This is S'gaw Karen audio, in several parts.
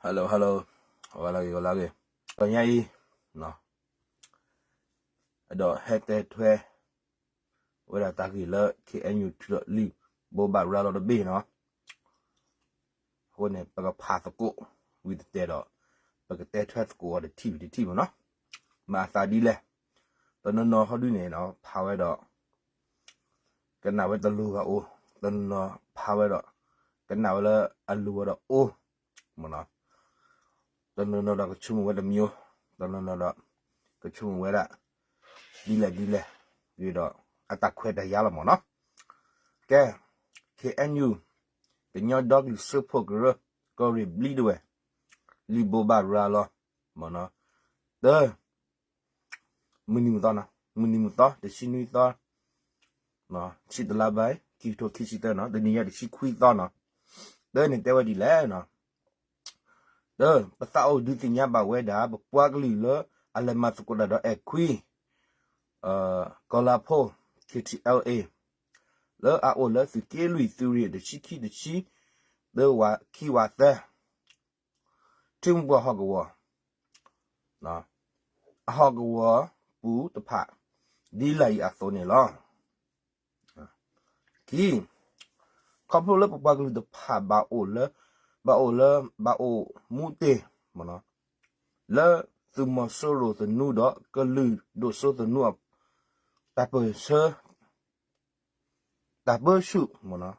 Hello hello, ဂီၤလၢဂ့ၤ ဂီၤလၢဂ့ၤ, တနံၤအံၤ အဲၣ်ဒိးဟဲတဲထွဲ ဝဲဒၣ်တၢ်ဂ့ၢ်လၢ ခ့ၣ်အဲၣ်ယူၣ် ထုးထီၣ်လံာ်ဘိးဘၣ်ရၤလီၤတဘ့ၣ်နီၤ, အဃိန့ၣ် ပကဖးသကိး ဝံၤတတဲဒီး ပကတဲထွဲသကိးအီၤတထံၣ်တထံၣ်မ့ၢ်နီၤ, မၤအသးဒ်လဲၣ်, တနီၤနီၤဟီဒုန့ၣ်နီၤ ဖးဝဲဒီး ကနၣ်ဝဲတလိၤဂၤအိၣ်, တနီၤနီၤဖးဝဲဒီး ကနၣ်ဝဲလၢအလိၤဝဲဒီးအိၣ် မ့ၢ်နီၤ, တနီၤနီၤဒီးကဆိကမိၣ်ဝဲတမံၤ, တနီၤနီၤဒီး ကဆိကမိၣ်ဝဲဒၣ် ဒ်လဲၣ်ဒ်လဲၣ်, ဒီးအတၢ်ခွဲးတၢ်ယာ်လီၤမ့ၢ်နီၤ, ကဲ, ခ့ၣ်အဲၣ်ယူၣ် ကညီဒီကလုာ်စၢဖှိၣ်ကရၢ ကီၢ်ရ့ၣ်ဘျံးဒဝဲၢ် လံာ်ဘိးဘၣ်ရၤလီၤ မ့ၢ်နီၤ, တ မုၢ်နံၤမုၢ်သီနီၤ, မုၢ်နံၤမုၢ်သီ တဆံနွံသီ, ဆံတလါဘၣ် ခံကထိခံဆံသၢနီၤ, တနံၤညါတဆံခွံသီနီၤ, တၢ်န့ၣ်တဲဝဲဒ်လဲၣ်နီၤ, တၢ် ပသးအိၣ်ဒုးသ့ၣ်ညါဘၣ်ဝဲဒၣ် ပပှၤကလုာ်လၢအလဲၤမၤသကိးတၢ်ဒီးအဲၣ်ခွံ ကီၤလၤဖိ ခ့ၣ်ထံၣ်အဲလ်အ့ၣ် လၢအအိၣ်လၢသုးက့လွံၢ် သုးရ့ၣ်တဆံခံတဆံ သၢဝးခံဝးသၢ ထံမိၢ်ပှၢ်ဟီၣ်ကဝီၤ အဟီၣ်ကဝီၤပူၤတဖၣ် ဒ်လာ်အံၤအသိးန့ၣ်လီၤ. ခံ, ခီဖျိလၢပပှၤကလုာ်တဖၣ်ဘၣ်အိၣ်လၢ ဘၣ်အိၣ်လၢ ဘၣ်အိၣ်မူတ့ၢ် လၢသုးမီၤစိရိၤသနူဒီးကလုာ်ဒိၣ်စိသနူ တၢ်ပၢၢ်ဆၢ တၢ်ပၢဆူၣ်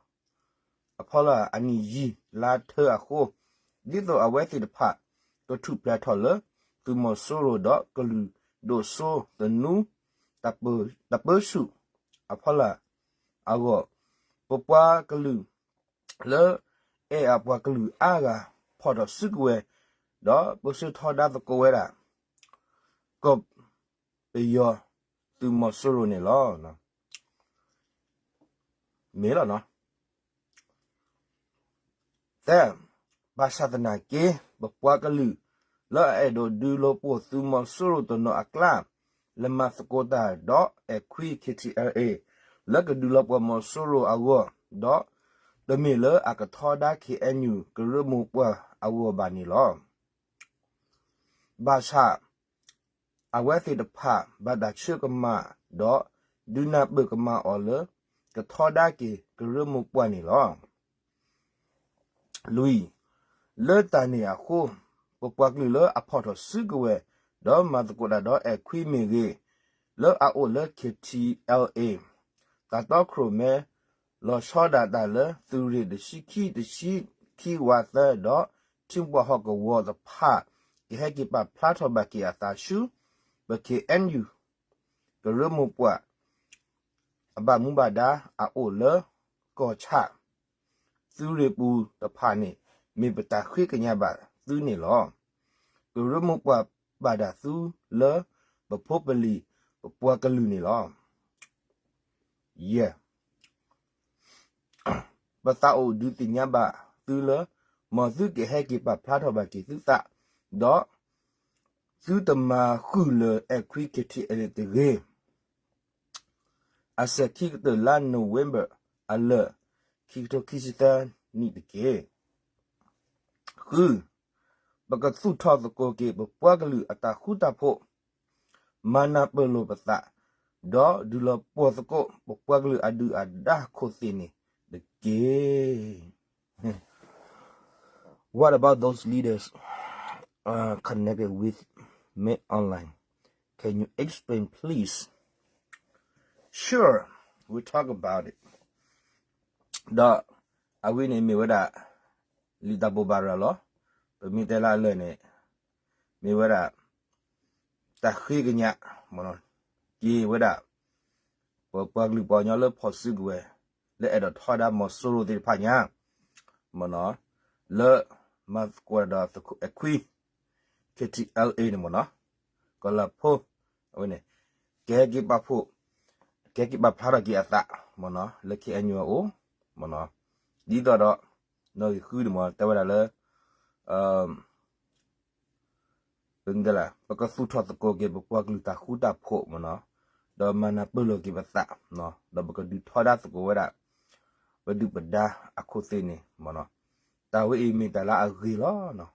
အဖီလာ်အနံၣ်ယံာ်လါထၢအဃိ, ဒ်သိးအဝဲသ့ၣ်တဖၣ် ကထူၣ်ဖျဲးထီၣ်လၢ သုးမီၤစိရိၤဒီးကလုာ်ဒိၣ်စိသနူ တၢ်ပၢဆူၣ်အဖီလာ်အဂီၢ်, ပပှၤကလုာ်လၢအဲၣ်အပှၤကလုာ်အါဂၤ ဖီၣ်ထီၣ်စုကဝဲၤ ဒီးပၢဆှၢထီဒါသကိးဝဲဒၣ် ကီၢ်ပယီၤသုးမီၤစိရိၤန့ၣ်လီၤ. မ့ၢ်လီၤနီၤ. သၢ, ဘၣ်ဆၣ်သနာ်က့ ပပှၤကလုာ်လၢအအဲၣ်ဒိးဒုးလီၤပှီၢ်သုးမီၤစိရိၤတနီၤအကျါ လဲၤမၤသကိးတၢ်ဒီးအဲၣ်ခွံ ခ့ၣ်ထံၣ်အဲလ်အ့ၣ် လၢကဒုးလီၤပှီၢ်မီၤစိရိၤအဂီၢ်, ဒီးတမ့ၢ်လၢအကထီဒါ ခ့ၣ်အဲၣ်ယူၣ် ကရၢမိၢ်ပှၢ်အဂီၢ်ဘၣ်န့ၣ်လီၤ. ဘၣ်ဆၣ် အဝဲသ့ၣ်တဖၣ်ဘၣ်တၢ်ဆၢကမၣ်ဒီး ဒုးနၢ်ပၢၢ်ကမၣ်အီၤလၢ ကထီဒါက့ၤကရၢမိၢ်ပှၢ်န့ၣ်လီၤ. လွံၢ်, လၢတၢ်န့ၣ်အဃိ, ပပှၤကလုာ်လၢအဖီၣ်ထီၣ်စုကဝဲၤ ဒီးမၤသကိးတၢ်ဒီးအဲၣ်ခွံမ့ၢ်ဂ့ၤ, လၢအအိၣ်လၢ ခ့ၣ်ထံၣ်အဲလ်အ့ၣ် တၢ်တီခိၣ်ရိၣ်မဲ လီၤဆီဒၣ်တၢ်လၢသုးရ့ၣ်တဆံခံ တဆံခံ ဝးသၢ ဒီးထံမိၢ်ပှၢ်ဟီၣ်ကဝီၤတဖၣ် ကဟဲက့ၤပာ်ဖျါထီၣ်ဘၣ်က့ၤအသးဆူ ပ ခ့ၣ်အဲၣ်ယူၣ် ကရၢမိၢ်ပှၢ် အဘၣ်မူဘၣ်ဒါအအိၣ်လၢကီၢ်ဆၣ် သုးရ့ၣ်ပူၤတဖၣ်န့ၣ် မ့ၢ်ပတၢ်ဃ့ကညးဘၣ်သုန့ၣ်လီၤ. ကရၢမိၢ်ပှၢ်ဘၣ်ဒၣ်သုလၢပဖိပလံၤပပှၤကလုာ်န့ၣ်လီၤ. ယဲၢ်, ပသးအိၣ်ဒုးသ့ၣ်ညါဘၣ်သုလၢ မ်သုကဟဲက့ၤပာ်ဖျါထီၣ်ဘၣ်က့ၤသုသး, ဒီးသုတမၤဃုာ်လၢၤအဲၣ်ခွံ ခ့ၣ်ထံၣ်အဲလ်အ့ၣ်တဂ့ၤ. အစဲးခံကတၢၢ်လါ November အလၢာ် ခံကထိခံဆံသၢနံၣ်တက့ၢ်. ဃု, ပကသူၣ်ထီၣ်သကိးက့ၤပပှၤကလုာ်အတၢ်ဃူတၢ်ဖိး, မၤနၢ်ပၢၢ်လိာ်ပသး, ဒီးဒုးလီၤပှီၢ်သကိးပပှၤကလုာ်အဒုၣ်အဒါခိၣ်သ့ၣ်န့ၣ်တက့ၢ်. What about those leaders uh, connected with me online? Can you explain, please? Sure, we'll talk about it. ဒီးအဝဲန့ၣ်မ့ၢ်ဝဲဒၣ် လံာ်တၢ်ဘိးဘၣ်ရၤလီၤ. ပမ့ၢ်တဲလၢအလၢာ်န့ၣ် မ့ၢ်ဝဲဒၣ် တၢ်ဃ့ကညး မ့ၢ်နီၤ, က့ၤဝဲဒၣ် ပပှၤကလုာ်ပှၤကညီလၢဖီၣ်စုကဝဲၤ လၢအဲၣ်ဒိးထီဒါမီၤစိရိၤသ့ၣ်တဖၣ်ညါ မ့ၢ်နီၤ, လၢမၤသကိးဒီးသုးခိၣ်အဲၣ်ခွံ ခ့ၣ်ထံၣ်အဲလ်အ့ၣ်န့ၣ် မ့ၢ်နီၤ, ကီၤလၤဖိ အဝဲန့ၣ် ကဟဲက့ၤပာ်ဖှိၣ် ကဟဲက့ၤပာ်ဖျါထီၣ်က့ၤအသး မ့ၢ်နီၤ, လၢ ခ့ၣ်အဲၣ်ယူၣ် အအိၣ် မ့ၢ်နီၤ, ဒ်သိးဒီး နီၣ်ဂံၢ်ဃုန့ၣ် မ့ၢ်တဲဝဲဒၣ်လၢ ပကသူၣ်ထီၣ်သကိးက့ၤ ပပှၤကလုာ်တၢ်ဃူတၢ်ဖိး မ့ၢ်နီၤ, ဒီးမၤနၢ်ပၢၢ်လိာ်က့ၤပသး ဒီးပကဒုးထီဒါသကိးဝဲဒၣ် ပဒုၣ်ပဒါအခိၣ်သ့ၣ်န့ၣ် မ့ၢ်နီၤ, တၢ်ဝဲအံၤမ့ၢ်တၢ်လၢအဂ့ၤလီၤ.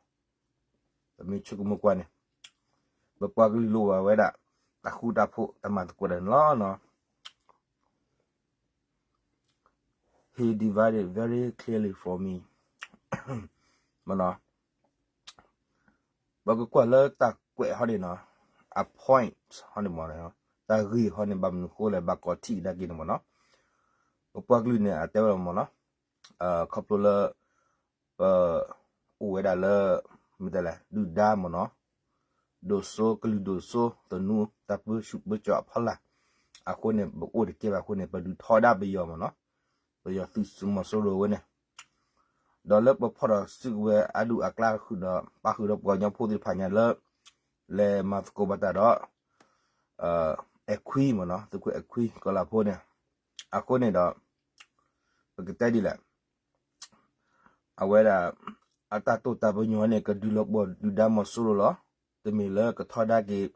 ပမ့ၢ်ဆိကမိၣ်ကွၢ်န့ၣ် ပပှၤကလုာ်လိၣ်ဘၣ်ဝဲဒၣ် တၢ်ဃူတၢ်ဖိး တၢ်မၤသကိးတၢ်န့ၣ်လီၤ. He divided very clearly for me မနီၤ. ပကကွၢ်လၢတၢ်ကွဲးဟီန့ၣ်နီၤ, a point ဟီန့ၣ်မနီၤ, တၢ်ဂ့ၢ်ဟီန့ၣ် ဘၣ်မနုၤဃိလဲၣ် ဘၣ်ကိးထံၣ်ကဒါက့ၤန့ၣ်မနီၤ. ပပှၤကလုာ်န့ၣ် အတဲဝဲဒၣ်မနီၤ, ခီဖျိလၢ ပ အိၣ်ဝဲဒၣ်လၢ မ့ၢ်တဲလဲၣ် ဒုၣ်ဒါမနီၤ, ဒိၣ်စိကလုာ်ဒိၣ်စိ သနူတၢ်ပၢဆူၣ်ပၢစိးအဖီလာ်, အဃိန့ၣ် ပအိၣ်တကဲဘၣ်အဃိန့ၣ် ပဒုးထီဒါပယီၤမနီၤ, ပယီၤသုးမီၤစိရိၤဝဲန့ၣ်, ဒီးလၢပဖီၣ်ထီၣ်စုကဝဲၤအါဒူၣ်အကျါဃုာ်ဒီး ပၣ်ဃုာ်ဒီးပှၤကညီဖိသ့ၣ်တဖၣ်ညါလၢ လဲၤမၤသကိးဘၣ်တၢ်ဒီး အဲၣ်ခွံမနီၤ, သုးခိၣ်အဲၣ်ခွံ ကီၤလၤဖိန့ၣ်, အဃိန့ၣ်ဒီး ပကတဲဒ်လဲၣ် အဝဲဒၣ် အတၢ်တိာ်တၢ်ပညိၣ်န့ၣ် ကဒုးလီၤပှီၢ်ဒုၣ်ဒါမီၤစိရိၤလီၤ. တမ့ၢ်လၢကထီဒါက့ၤ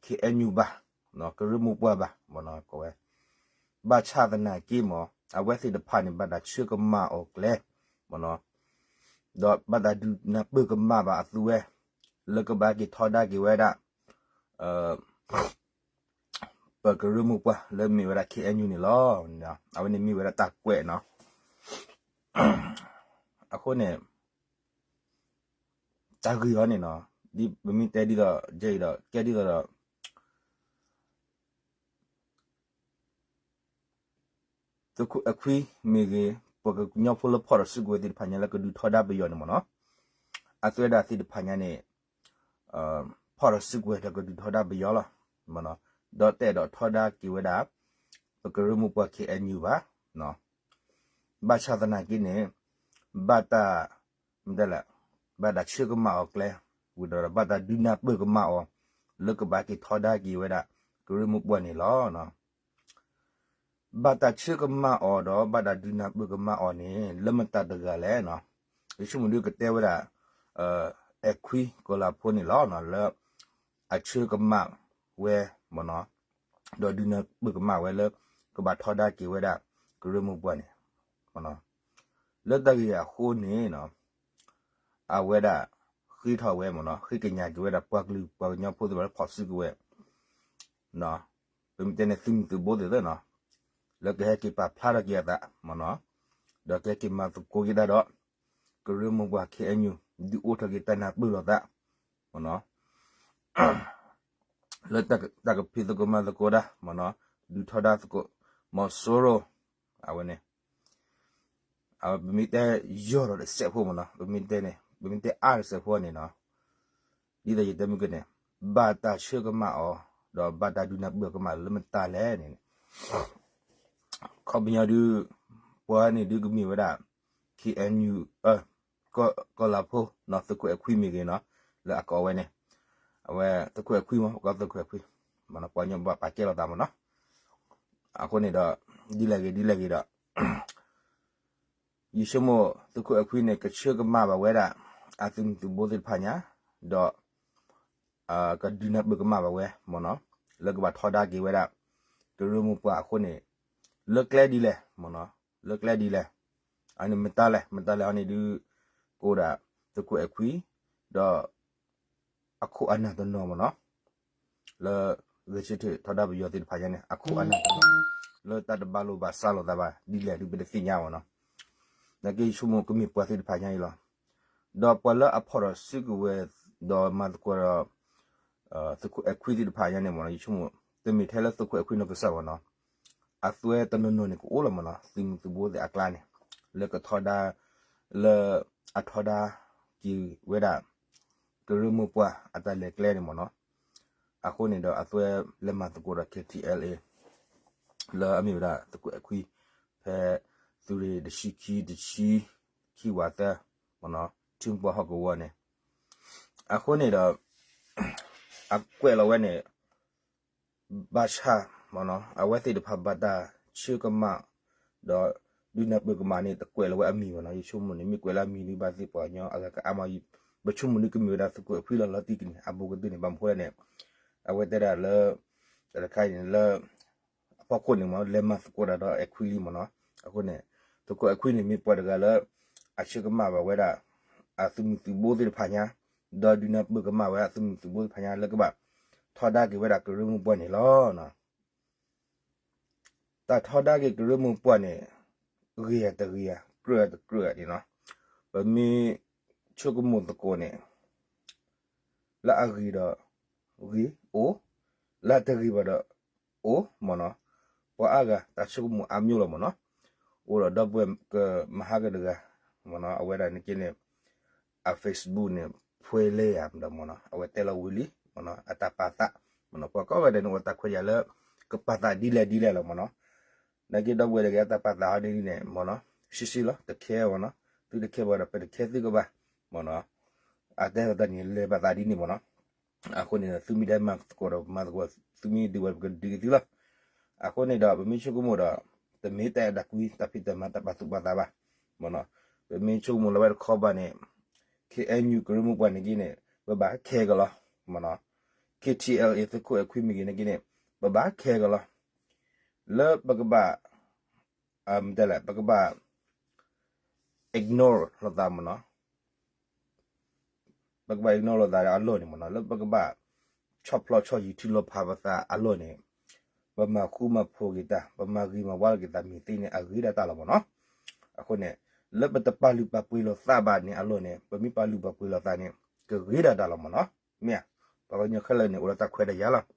ခ့ၣ်အဲၣ်ယူၣ်ဘၣ်, ကရၢမိၢ်ပှၢ်ဘၣ်, ကိးဝဲ, ဘၣ်ဆၣ်သနာ်က့မး အဝဲသ့ၣ်တဖၣ်န့ၣ် ဘၣ်တၢ်ဆှၢကမၣ်အီၤကျဲ မနီၤ, ဒီးဘၣ်တၢ်ဒုးနၢ်ပၢၢ်ကမၣ်ဘၣ်အသုဝဲ လၢကဘၣ်က့ၤထီဒါက့ၤဝဲဒၣ် ပကရၢမိၢ်ပှၢ်လၢမ့ၢ်ဝဲဒၣ် ခ့ၣ်အဲၣ်ယူၣ်န့ၣ်လီၤ. အဝဲန့ၣ်မ့ၢ်ဝဲဒၣ်တၢ်ကွဲးနီၤ. အဃိန့ၣ် တၢ်ဂ့ၢ်အံၤန့ၣ်နီၤ, ဒ်ပမ့ၢ်တဲဒ်သိး ယဲအံၤဒီး ကဲဒ်သိးဒီး သုးခိၣ်အဲၣ်ခွံမ့ၢ်ဂ့ၤ, ပှၤကညီဖိလၢဖီၣ်ထီၣ်စုကဝဲၤသ့ၣ်တဖၣ်ညါလၢကဒုးထီဒါပယီၤန့ၣ်မနီၤ, အသုဝဲဒၣ်သ့ၣ်တဖၣ်ညါန့ၣ် ဖီၣ်ထီၣ်စုကဝဲၤဒီးကဒုးထီဒါပယီၤလီၤ. ဒီးတအဲၣ်ဒိးထီဒါက့ၤဝဲဒၣ် ပကရၢမိၢ်ပှၢ် ခ့ၣ်အဲၣ်ယူၣ်ဘၣ်. ဘၣ်ဆၣ်သနာ်က့န့ၣ် ဘၣ်တၢ် မ့ၢ်တဲလဲၣ် ဘၣ်တၢ်ဆှၢကမၣ်အီၤကျဲ, ဝံၤဒီးဘၣ်တၢ်ဒုးနၢ်ပၢၢ်ကမၣ်အီၤ လၢကဘၣ်က့ၤထီဒါက့ၤဝဲဒၣ် ကရၢမိၢ်ပှၢ်န့ၣ်လီၤ. ဘၣ်တၢ်ဆှၢကမၣ်အီၤဒီးဘၣ်တၢ်ဒုးနၢ်ပၢၢ်ကမၣ်အီၤန့ၣ် လၢမတၤတဂၤလဲၣ်. ယဆိကမိၣ်ဒုးကတဲဝဲဒၣ် အဲၣ်ခွံကီၤလၤဖိန့ၣ်လီၤ. လၢအဆှၢကမၣ်ဝဲမနီၤ, ဒီးဒုးနၢ်ပၢၢ်ကမၣ်ဝဲလၢ ကဘၣ်ထီဒါက့ၤဝဲဒၣ် ကရၢမိၢ်ပှၢ်န့ၣ် လၢတၢ်ဂ့ၢ်အဃိန့ၣ် အဝဲဒၣ် ဃ့ထီၣ်ဝဲမနီၤ, ဃ့ကညးက့ၤဝဲဒၣ်ပှၤကလုာ်ပှၤကညီဖိသ့ၣ်တဖၣ်လၢဖီၣ်စုကဝဲၤ, ပမ့ၢ်တဲန့ၣ် သုးမုၢ်သုးဘိသ့ၣ်သ့ၣ်နီၤ, လၢကဟဲက့ၤပာ်ဖျါထီၣ်က့ၤအသးမနီၤ, ဒီးကဟဲက့ၤမၤသကိးက့ၤတၢ်ဒီး ကရၢမိၢ်ပှၢ် ခ့ၣ်အဲၣ်ယူၣ် ဒုးအိၣ်ထီၣ်က့ၤတၢ်နၢ်ပၢၢ်လိာ်သးမနီၤ လၢတၢ်ကဖံးသကိးမၤသကိးတၢ်မနီၤ, ဒုးထီဒါသကိး မီၤစိရိၤ အဝဲန့ၣ် အဝဲပမ့ၢ်တဲယီၢ်ဒီးတစဲးဖိမနီၤ, ပမ့ၢ်တဲန့ၣ် ပမ့ၢ်တဲအါတစဲးဖိန့ၣ်နီၤ, ဒ်သိးယတဲမုၢ်ကန့ၣ် ဘၣ်တၢ်ဆှၢကမၣ်အီၤ ဒီးဘၣ်တၢ်ဒုးနၢ်ပၢၢ်ကမၣ်လၢမတၤလဲၣ်န့ၣ် ခီပညီဒုး ပှၤန့ၣ်ဒုးကမ့ၢ်ဝဲဒၣ် ခ့ၣ်အဲၣ်ယူၣ် ကီၤလၤဖိနီၤ, သုးခိၣ်အဲၣ်ခွံမ့ၢ်ဂ့ၤနီၤ, လၢအကိးဝဲန့ၣ် အဝဲသုးခိၣ်အဲၣ်ခွံမ့ၢ် ကီးသုးခိၣ်အဲၣ်ခွံ ပှၤကညီဘၣ်ပာ်ကဲလိာ်သးမနီၤ, အဃိန့ၣ်ဒီး ဒ်လဲၣ်ဂ့ၤဒ်လဲၣ်ဂ့ၤဒီး ယဆိကမိၣ်သုးခိၣ်အဲၣ်ခွံန့ၣ် ကဆှၢကမၣ်ဘၣ်ဝဲဒၣ် အသုးမုၢ်သုးဘိသ့ၣ်တဖၣ်ညါ ဒီး ကဒုးနၢ်ပၢၢ်ကမၣ်ဘၣ်ဝဲမနီၤ, လၢကဘၣ်ထီဒါက့ၤဝဲဒၣ် ကရၢမိၢ်ပှၢ်အဃိန့ၣ် လၢကျဲဒ်လဲၣ်မနီၤ, လၢကျဲဒ်လဲၣ်, အန့ၣ်မတၤလဲၣ် မတၤလဲၣ်အန့ၣ်ဒုး ကအိၣ်ဒၣ်သုးခိၣ်အဲၣ်ခွံ ဒီး အခိၣ်အနၢ်တနီၤမနီၤ လၢဂဲၤဆၢထၢၣ်ထီဒါပယီၤသ့ၣ်တဖၣ်ညါန့ၣ် အခိၣ်အနၢ်တနီၤ လၢတၢ်တဘၣ်လိာ်ဘၣ်စးလိာ်သးဘၣ်ဒ်လဲၣ်ဒုးပတသ့ၣ်ညါမနီၤ, နာ်က့ယဆိကမိၣ်ကမ့ၢ်ပှၤသ့ၣ်တဖၣ်ညါအံၤလီၤ, ဒီးပှၤလၢအဖီၣ်ထီၣ်စုကဝဲၤ ဒီးမၤသကိးဒီး သုးခိၣ်အဲၣ်ခွံသ့ၣ်တဖၣ်ညါန့ၣ်မနီၤ, ယဆိကမိၣ် တမ့ၢ်ထဲလၢသုးခိၣ်အဲၣ်ခွံနီၢ်ကစၢ်ဘၣ်နီၤ, အသုးတနီၤနီၤန့ၣ် ကအိၣ်လီၤမနီၤ, သုးမုၢ်သုးဘိသ့ၣ်အကျါန့ၣ် လၢကထီဒါ လၢအထီဒါက့ၤဝဲဒၣ် ကရၢမိၢ်ပှၢ်အတၢ်လဲၤကျဲန့ၣ်မနီၤ, အဃိန့ၣ်ဒီး အသုးလဲၤမၤသကိးဒီး KTLA လၢအမ့ၢ်ဝဲဒၣ်သုးခိၣ်အဲၣ်ခွံ ဖဲ သုးရ့ၣ်တဆံခံ တဆံခံ ဝးသၢ မနီၤ ထံပှၢ်ဟီၣ်ကဝီၤန့ၣ်, အဃိန့ၣ်ဒီး အကွဲးလီၤဝဲန့ၣ် ဘၣ်ဆၣ်မနီၤ အဝဲသ့ၣ်တဖၣ်ဘၣ်တၢ်ဆှၢကမၣ် ဒီးဒုးနၢ်ပၢၢ်ကမၣ်န့ၣ် တကွဲးလီၤဝဲအမံၤမနီၤ, ယဆိကမိၣ်န့ၣ် မ့ၢ်ကွဲးလၢအမံၤဒုးဘၣ်သ့ၣ်ပှၤကညီအဂၤကအါမး, ပဆိကမိၣ်ဒုးကမ့ၢ်ဝဲဒၣ်သုးခိၣ်အဲၣ်ခွံလီၤ လီၤတံၢ်ကန့ၣ် အဘူးကတၢၢ်န့ၣ် ဘၣ်မနုၤဃိလဲၣ်န့ၣ် အဝဲတဲဒၣ်လၢ တခါအံၤန့ၣ်လၢ အဖီခိၣ်န့ၣ်မနီၤ လဲၤမၤသကိးတၢ်ဒီးအဲၣ်ခွံလံမနီၤ, အဃိန့ၣ် သုးခိၣ်အဲၣ်ခွံန့ၣ် မ့ၢ်ပှၤတဂၤလၢ အဆှၢကမၣ်ဘၣ်ဝဲဒၣ် အသုးမုၢ်သုးဘိသ့ၣ်တဖၣ်ညါ ဒီးဒုးနၢ်ပၢၢ်ကမၣ်ဝဲအသုးမုၢ်သုးဘိသ့ၣ်တဖၣ်ညါလၢကဘၣ်ထီဒါက့ၤဝဲဒၣ်ကရၢမိၢ်ပှၢ်န့ၣ်လီၤ. တၢ်ထီဒါက့ၤကရၢမိၢ်ပှၢ်န့ၣ် ဂ့ၤဧါတဂ့ၤဧါ ကြၢးဧါတကြၢးဧါန့ၣ်လီၤ. ပမ့ၢ်ဆိကမိၣ်သကိးန့ၣ် လၢအဂ့ၤဒီးဂ့ၤအိၣ်, လၢအတဂ့ၤဘၣ်ဒီးအိၣ်မ့ၢ်နီၤ. ပှၤအါဂၤတၢ်ဆိကမိၣ်အါမံၤလီၤမ့ၢ်နီၤ. အိၣ်ဒီးဒီပုၢ်ဝဲၢ်ကမၤဟါကတဂၤမ့ၢ်နီၤ, အဝဲဒၣ်န့ၣ်က့န့ၣ် အ Facebook န့ၣ် ဖှဲလဲၤယၤဒီးမ့ၢ်နီၤ, အဝဲတဲလီၤဝံၤလံမ့ၢ်နီၤ အတၢ်ပာ်သးမ့ၢ်နီၤ. ပှၤကိးဂၤဒဲးန့ၣ် အိၣ်တၢ်ခွဲးယာ်လၢ ကပာ်သးဒ်လဲၣ်ဒ်လဲၣ်လီၤမ့ၢ်နီၤ. နာ်က့ဒီပုၢ်ဝဲၢ်တဂၤ အတၢ်ပာ်သးဟီဒ်န့ၣ်မ့ၢ်နီၤ, ရှဲရှဲလီၤ တခဲမ့ၢ်နီၤ. သုတခဲဘၣ်ဒီး ပတခဲသုကဘၣ်မ့ၢ်နီၤ. အတဲသးတၢ်န့ၣ် လဲၤဘၣ်သးဒ်န့ၣ်မ့ၢ်နီၤ. အဃိန့ၣ်ဒီး သုမ့ၢ်ဒဲမၤသကိးဒီး ပမၤသကိး, သုမ့ၢ်ဒုးဝဲ ပကဒုးက့ၤသုလီၤ. အဃိန့ၣ်ဒီး ပမ့ၢ်ဆိကမိၣ်ဒီး တမ့ၢ်တၢ်အဲၣ်တၢ်ကွံ တၢ်ဖံးတၢ်မၤ တၢ်ပာ်သူၣ်ပာ်သးဘၣ်မ့ၢ်နီၤ. ပမ့ၢ်ဆိကမိၣ်လၢဝဲတခီဘၣ်န့ၣ် ခ့အဲၣ်ယူၣ် ကရၢမိၢ်ပှၢ်န့ၣ်က့န့ၣ် ပဘၣ်ခဲကလီၤမ့ၢ်နီၤ. ခ့ထံအဲလ်အ့ သုးခိၣ်အဲၣ်ခွံမ့ၢ်ဂ့ၤန့ၣ်က့န့ၣ် ပဘၣ်ခဲကလီၤ လၢပကဘၣ် မ့ၢ်တဲလဲၣ် ပကဘၣ် ignore လိာ်သးမ့ၢ်နီၤ. ပကဘၣ် ignore လိာ်သးအလီၢ်န့ၣ်မ့ၢ်နီၤ, လၢပကဘၣ် ဆီၣ်ဖျီဆီၣ်ယံၤ ထုးလီၤဖးပသးအလီၢ်န့ၣ်, ပမၤဃူမၤဖိးက့ၤတၢ်, ပမၤဂ့ၤမၤဝါလိာ်က့ၤသးမ့ၢ်သ့န့ၣ် အဂ့ၤဒၣ်တၢ်လီၤမ့ၢ်နီၤ. အဃိန့ၣ် လၢပတပာ်လုၢ်ပာ်ပှ့ၤလိာ်သးဘၣ်န့ၣ်အလီၢ်န့ၣ်, ပမ့ၢ်ပာ်လုၢ်ပာ်ပှ့ၤလိာ်သးန့ၣ် ကဂ့ၤဒၣ်တၢ်လီၤမ့ၢ်နီၤ. မ့ၢ်ဧါ, ပှၤကညီခဲလၢာ်န့ၣ် အိၣ်ဒီးတၢ်ခွဲးတၢ်ယာ်လီၤ.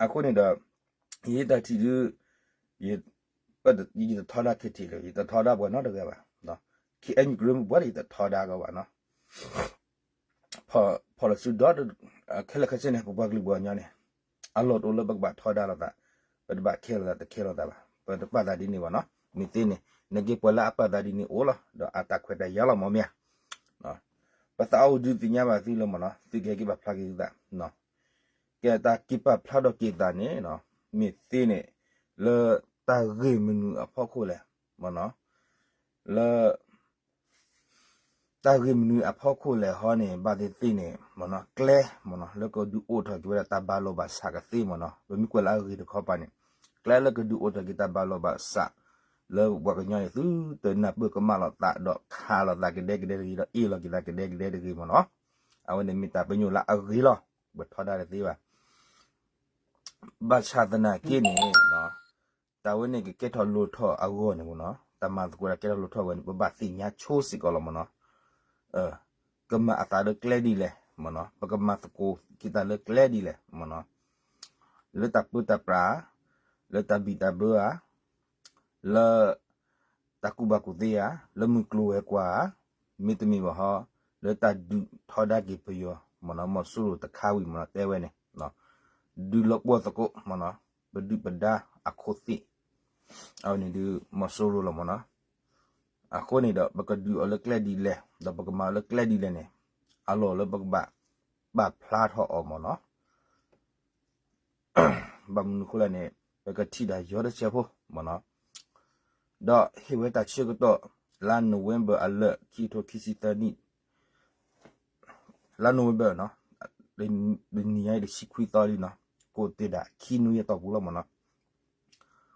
အဃိန့ၣ်ဒီး ယတၢ်ထံၣ်ဒုး ယ ယတထီဒါခ့ထံးလၢၤ, ယတထီဒါပှၤနီတဂၤဘၣ်. ခ့အဲၣ်ယူၣ် ကရၢမိၢ်ပှၢ်ဒီး ယတထီဒါကီးဘၣ်နီၤ. ဖီၣ်လီၤစုဒီး ခဲလၢာ်ခဲဆ့န့ၣ် ပပှၤကလုာ်ပှၤကညီန့ၣ် အလီၢ်တအိၣ်လၢပကဘၣ်ထီဒါလိာ်သး, ပတဘၣ်ခဲလိာ်သး တခဲလိာ်သးဘၣ်, ပတပာ်သးဒ်န့ၣ်ဘၣ်နီၤ. မ့ၢ်သ့န့ၣ် နက့ပှၤလၢအပာ်သးဒ်န့ၣ်အိၣ်လီၤ, ဒီးအတၢ်ခွဲးတၢ်ယာ်လီၤမ့ၢ်မ့ၢ်ဧါ. ပသးအိၣ်ဒုးသ့ၣ်ညါဘၣ်သုလၢမ့ၢ်နီၤ, သုကဟဲက့ၤပာ်ဖျါက့ၤသုသး ကဲတၢ်က့ၤပာ်ဖျါထီၣ်က့ၤသးန့ၣ် မ့ၢ်သ့န့ၣ် လၢတၢ်ဂ့ၢ်မနုၤအဖီခိၣ်လဲၣ်မ့ၢ်နီၤ, လၢ တၢ်ဂ့ၢ်မနုၤအဖီခိၣ်လဲၣ်ဟီန့ၣ် ဘၣ်သ့ၣ်သ့ၣ်န့ၣ်မ့ၢ်နီၤ, ကျဲမ့ၢ်နီၤ လၢကဒုးအိၣ်ထီၣ်က့ၤဝဲဒၣ်တၢ်ဘၣ်လိာ်ဘၣ်စးကသ့မ့ၢ်နီၤ, ပမ့ၢ်ကွၢ်လၢအဂ့ၤတခီပၤန့ၣ် ကျဲလၢကဒုးအိၣ်ထီၣ်က့ၤတၢ်ဘၣ်လိာ်ဘၣ်စး လၢပှၤကညီန့ၣ် သုတနၢ်ပၢၢ်ကမၣ်လိာ်သးဒီးခးလိာ်သးကဒဲကဒဲတဂ့ၤ ဒီးအ့ၣ်လိာ်က့ၤသးကဒဲကဒဲတဂ့ၤမ့ၢ်နီၤ, အဝဲန့ၣ်မ့ၢ်တၢ်ပညိၣ်လၢအဂ့ၤလီၤ, ပထီဒါတသ့ဘၣ်. ဘၣ်ဆၣ်သနာ်က့န့ၣ် တၢ်ဝဲန့ၣ်ကကဲထီၣ်လိၣ်ထီၣ်အဂီၢ်န့ၣ်မ့ၢ်နီၤ, တၢ်မၤသကိးတၢ်ကဲထီၣ်လိၣ်ထီၣ်ဝဲန့ၣ် ပဘၣ်သ့ၣ်ညါဆိစ့ၢ်ကီးလီၤမ့ၢ်နီၤ. ကမၤအသးလၢကျဲဒ်လဲၣ်မ့ၢ်နီၤ, ပကမၤသကိးက့ၤတၢ်လၢကျဲဒ်လဲၣ်မ့ၢ်နီၤ, လၢတၢ်ပၢတၢ်ပြးဧါ, လၢတၢ်ဘံၣ်တၢ်ဘၢဧါ, လၢ တၢ်ကူၣ်ဘၣ်ကူၣ်သ့ဧါ, လၢမုၢ်ကျိၤဝဲၤကွာ်ဧါ, မ့တမ့ၢ်ဘၣ်ဟီ လၢတၢ်ဒုးထီဒါက့ၤပယီၤမ့ၢ်နီၤ, မီၤစိရိၤတခါဝံၤမ့ၢ်နီၤ တဲဝဲန့ၣ် ဒုးလီၤပှီၢ်သကိးမ့ၢ်နီၤ, ပဒုၣ်ပဒါအခိၣ်သ့ၣ် အဝဲန့ၣ်ဒုး မီၤစိရိၤလီၤမ့ၢ်နီၤ. အဃိန့ၣ်ဒီး ပကဒုးအီၤလၢကျဲဒ်လဲၣ် ဒီးပကမၤအီၤလၢကျဲဒ်လဲၣ်န့ၣ် အလီၢ်လၢပကဘၣ်ပာ်ဖျါထီၣ်အီၤမ့ၢ်နီၤ. ဘၣ်မနုၤအဃိလဲၣ်န့ၣ် ပကထံၣ်တၢ်ယီၤတစဲးဖိမ့ၢ်နီၤ, ဒီးဟ့ၣ်ဝဲတၢ်ဆၢကတီၢ် လါ November အလၢာ် ခံကထိခံဆံသၢနံၣ်, လါ November နီၤ, တနံၤညါအံၤတဆံခွံသီလံနီၤ, ကိးတ့ၢ်ဒၣ်ခံနွံယဲၢ်တီၢ်ပူၤလီၤမ့ၢ်နီ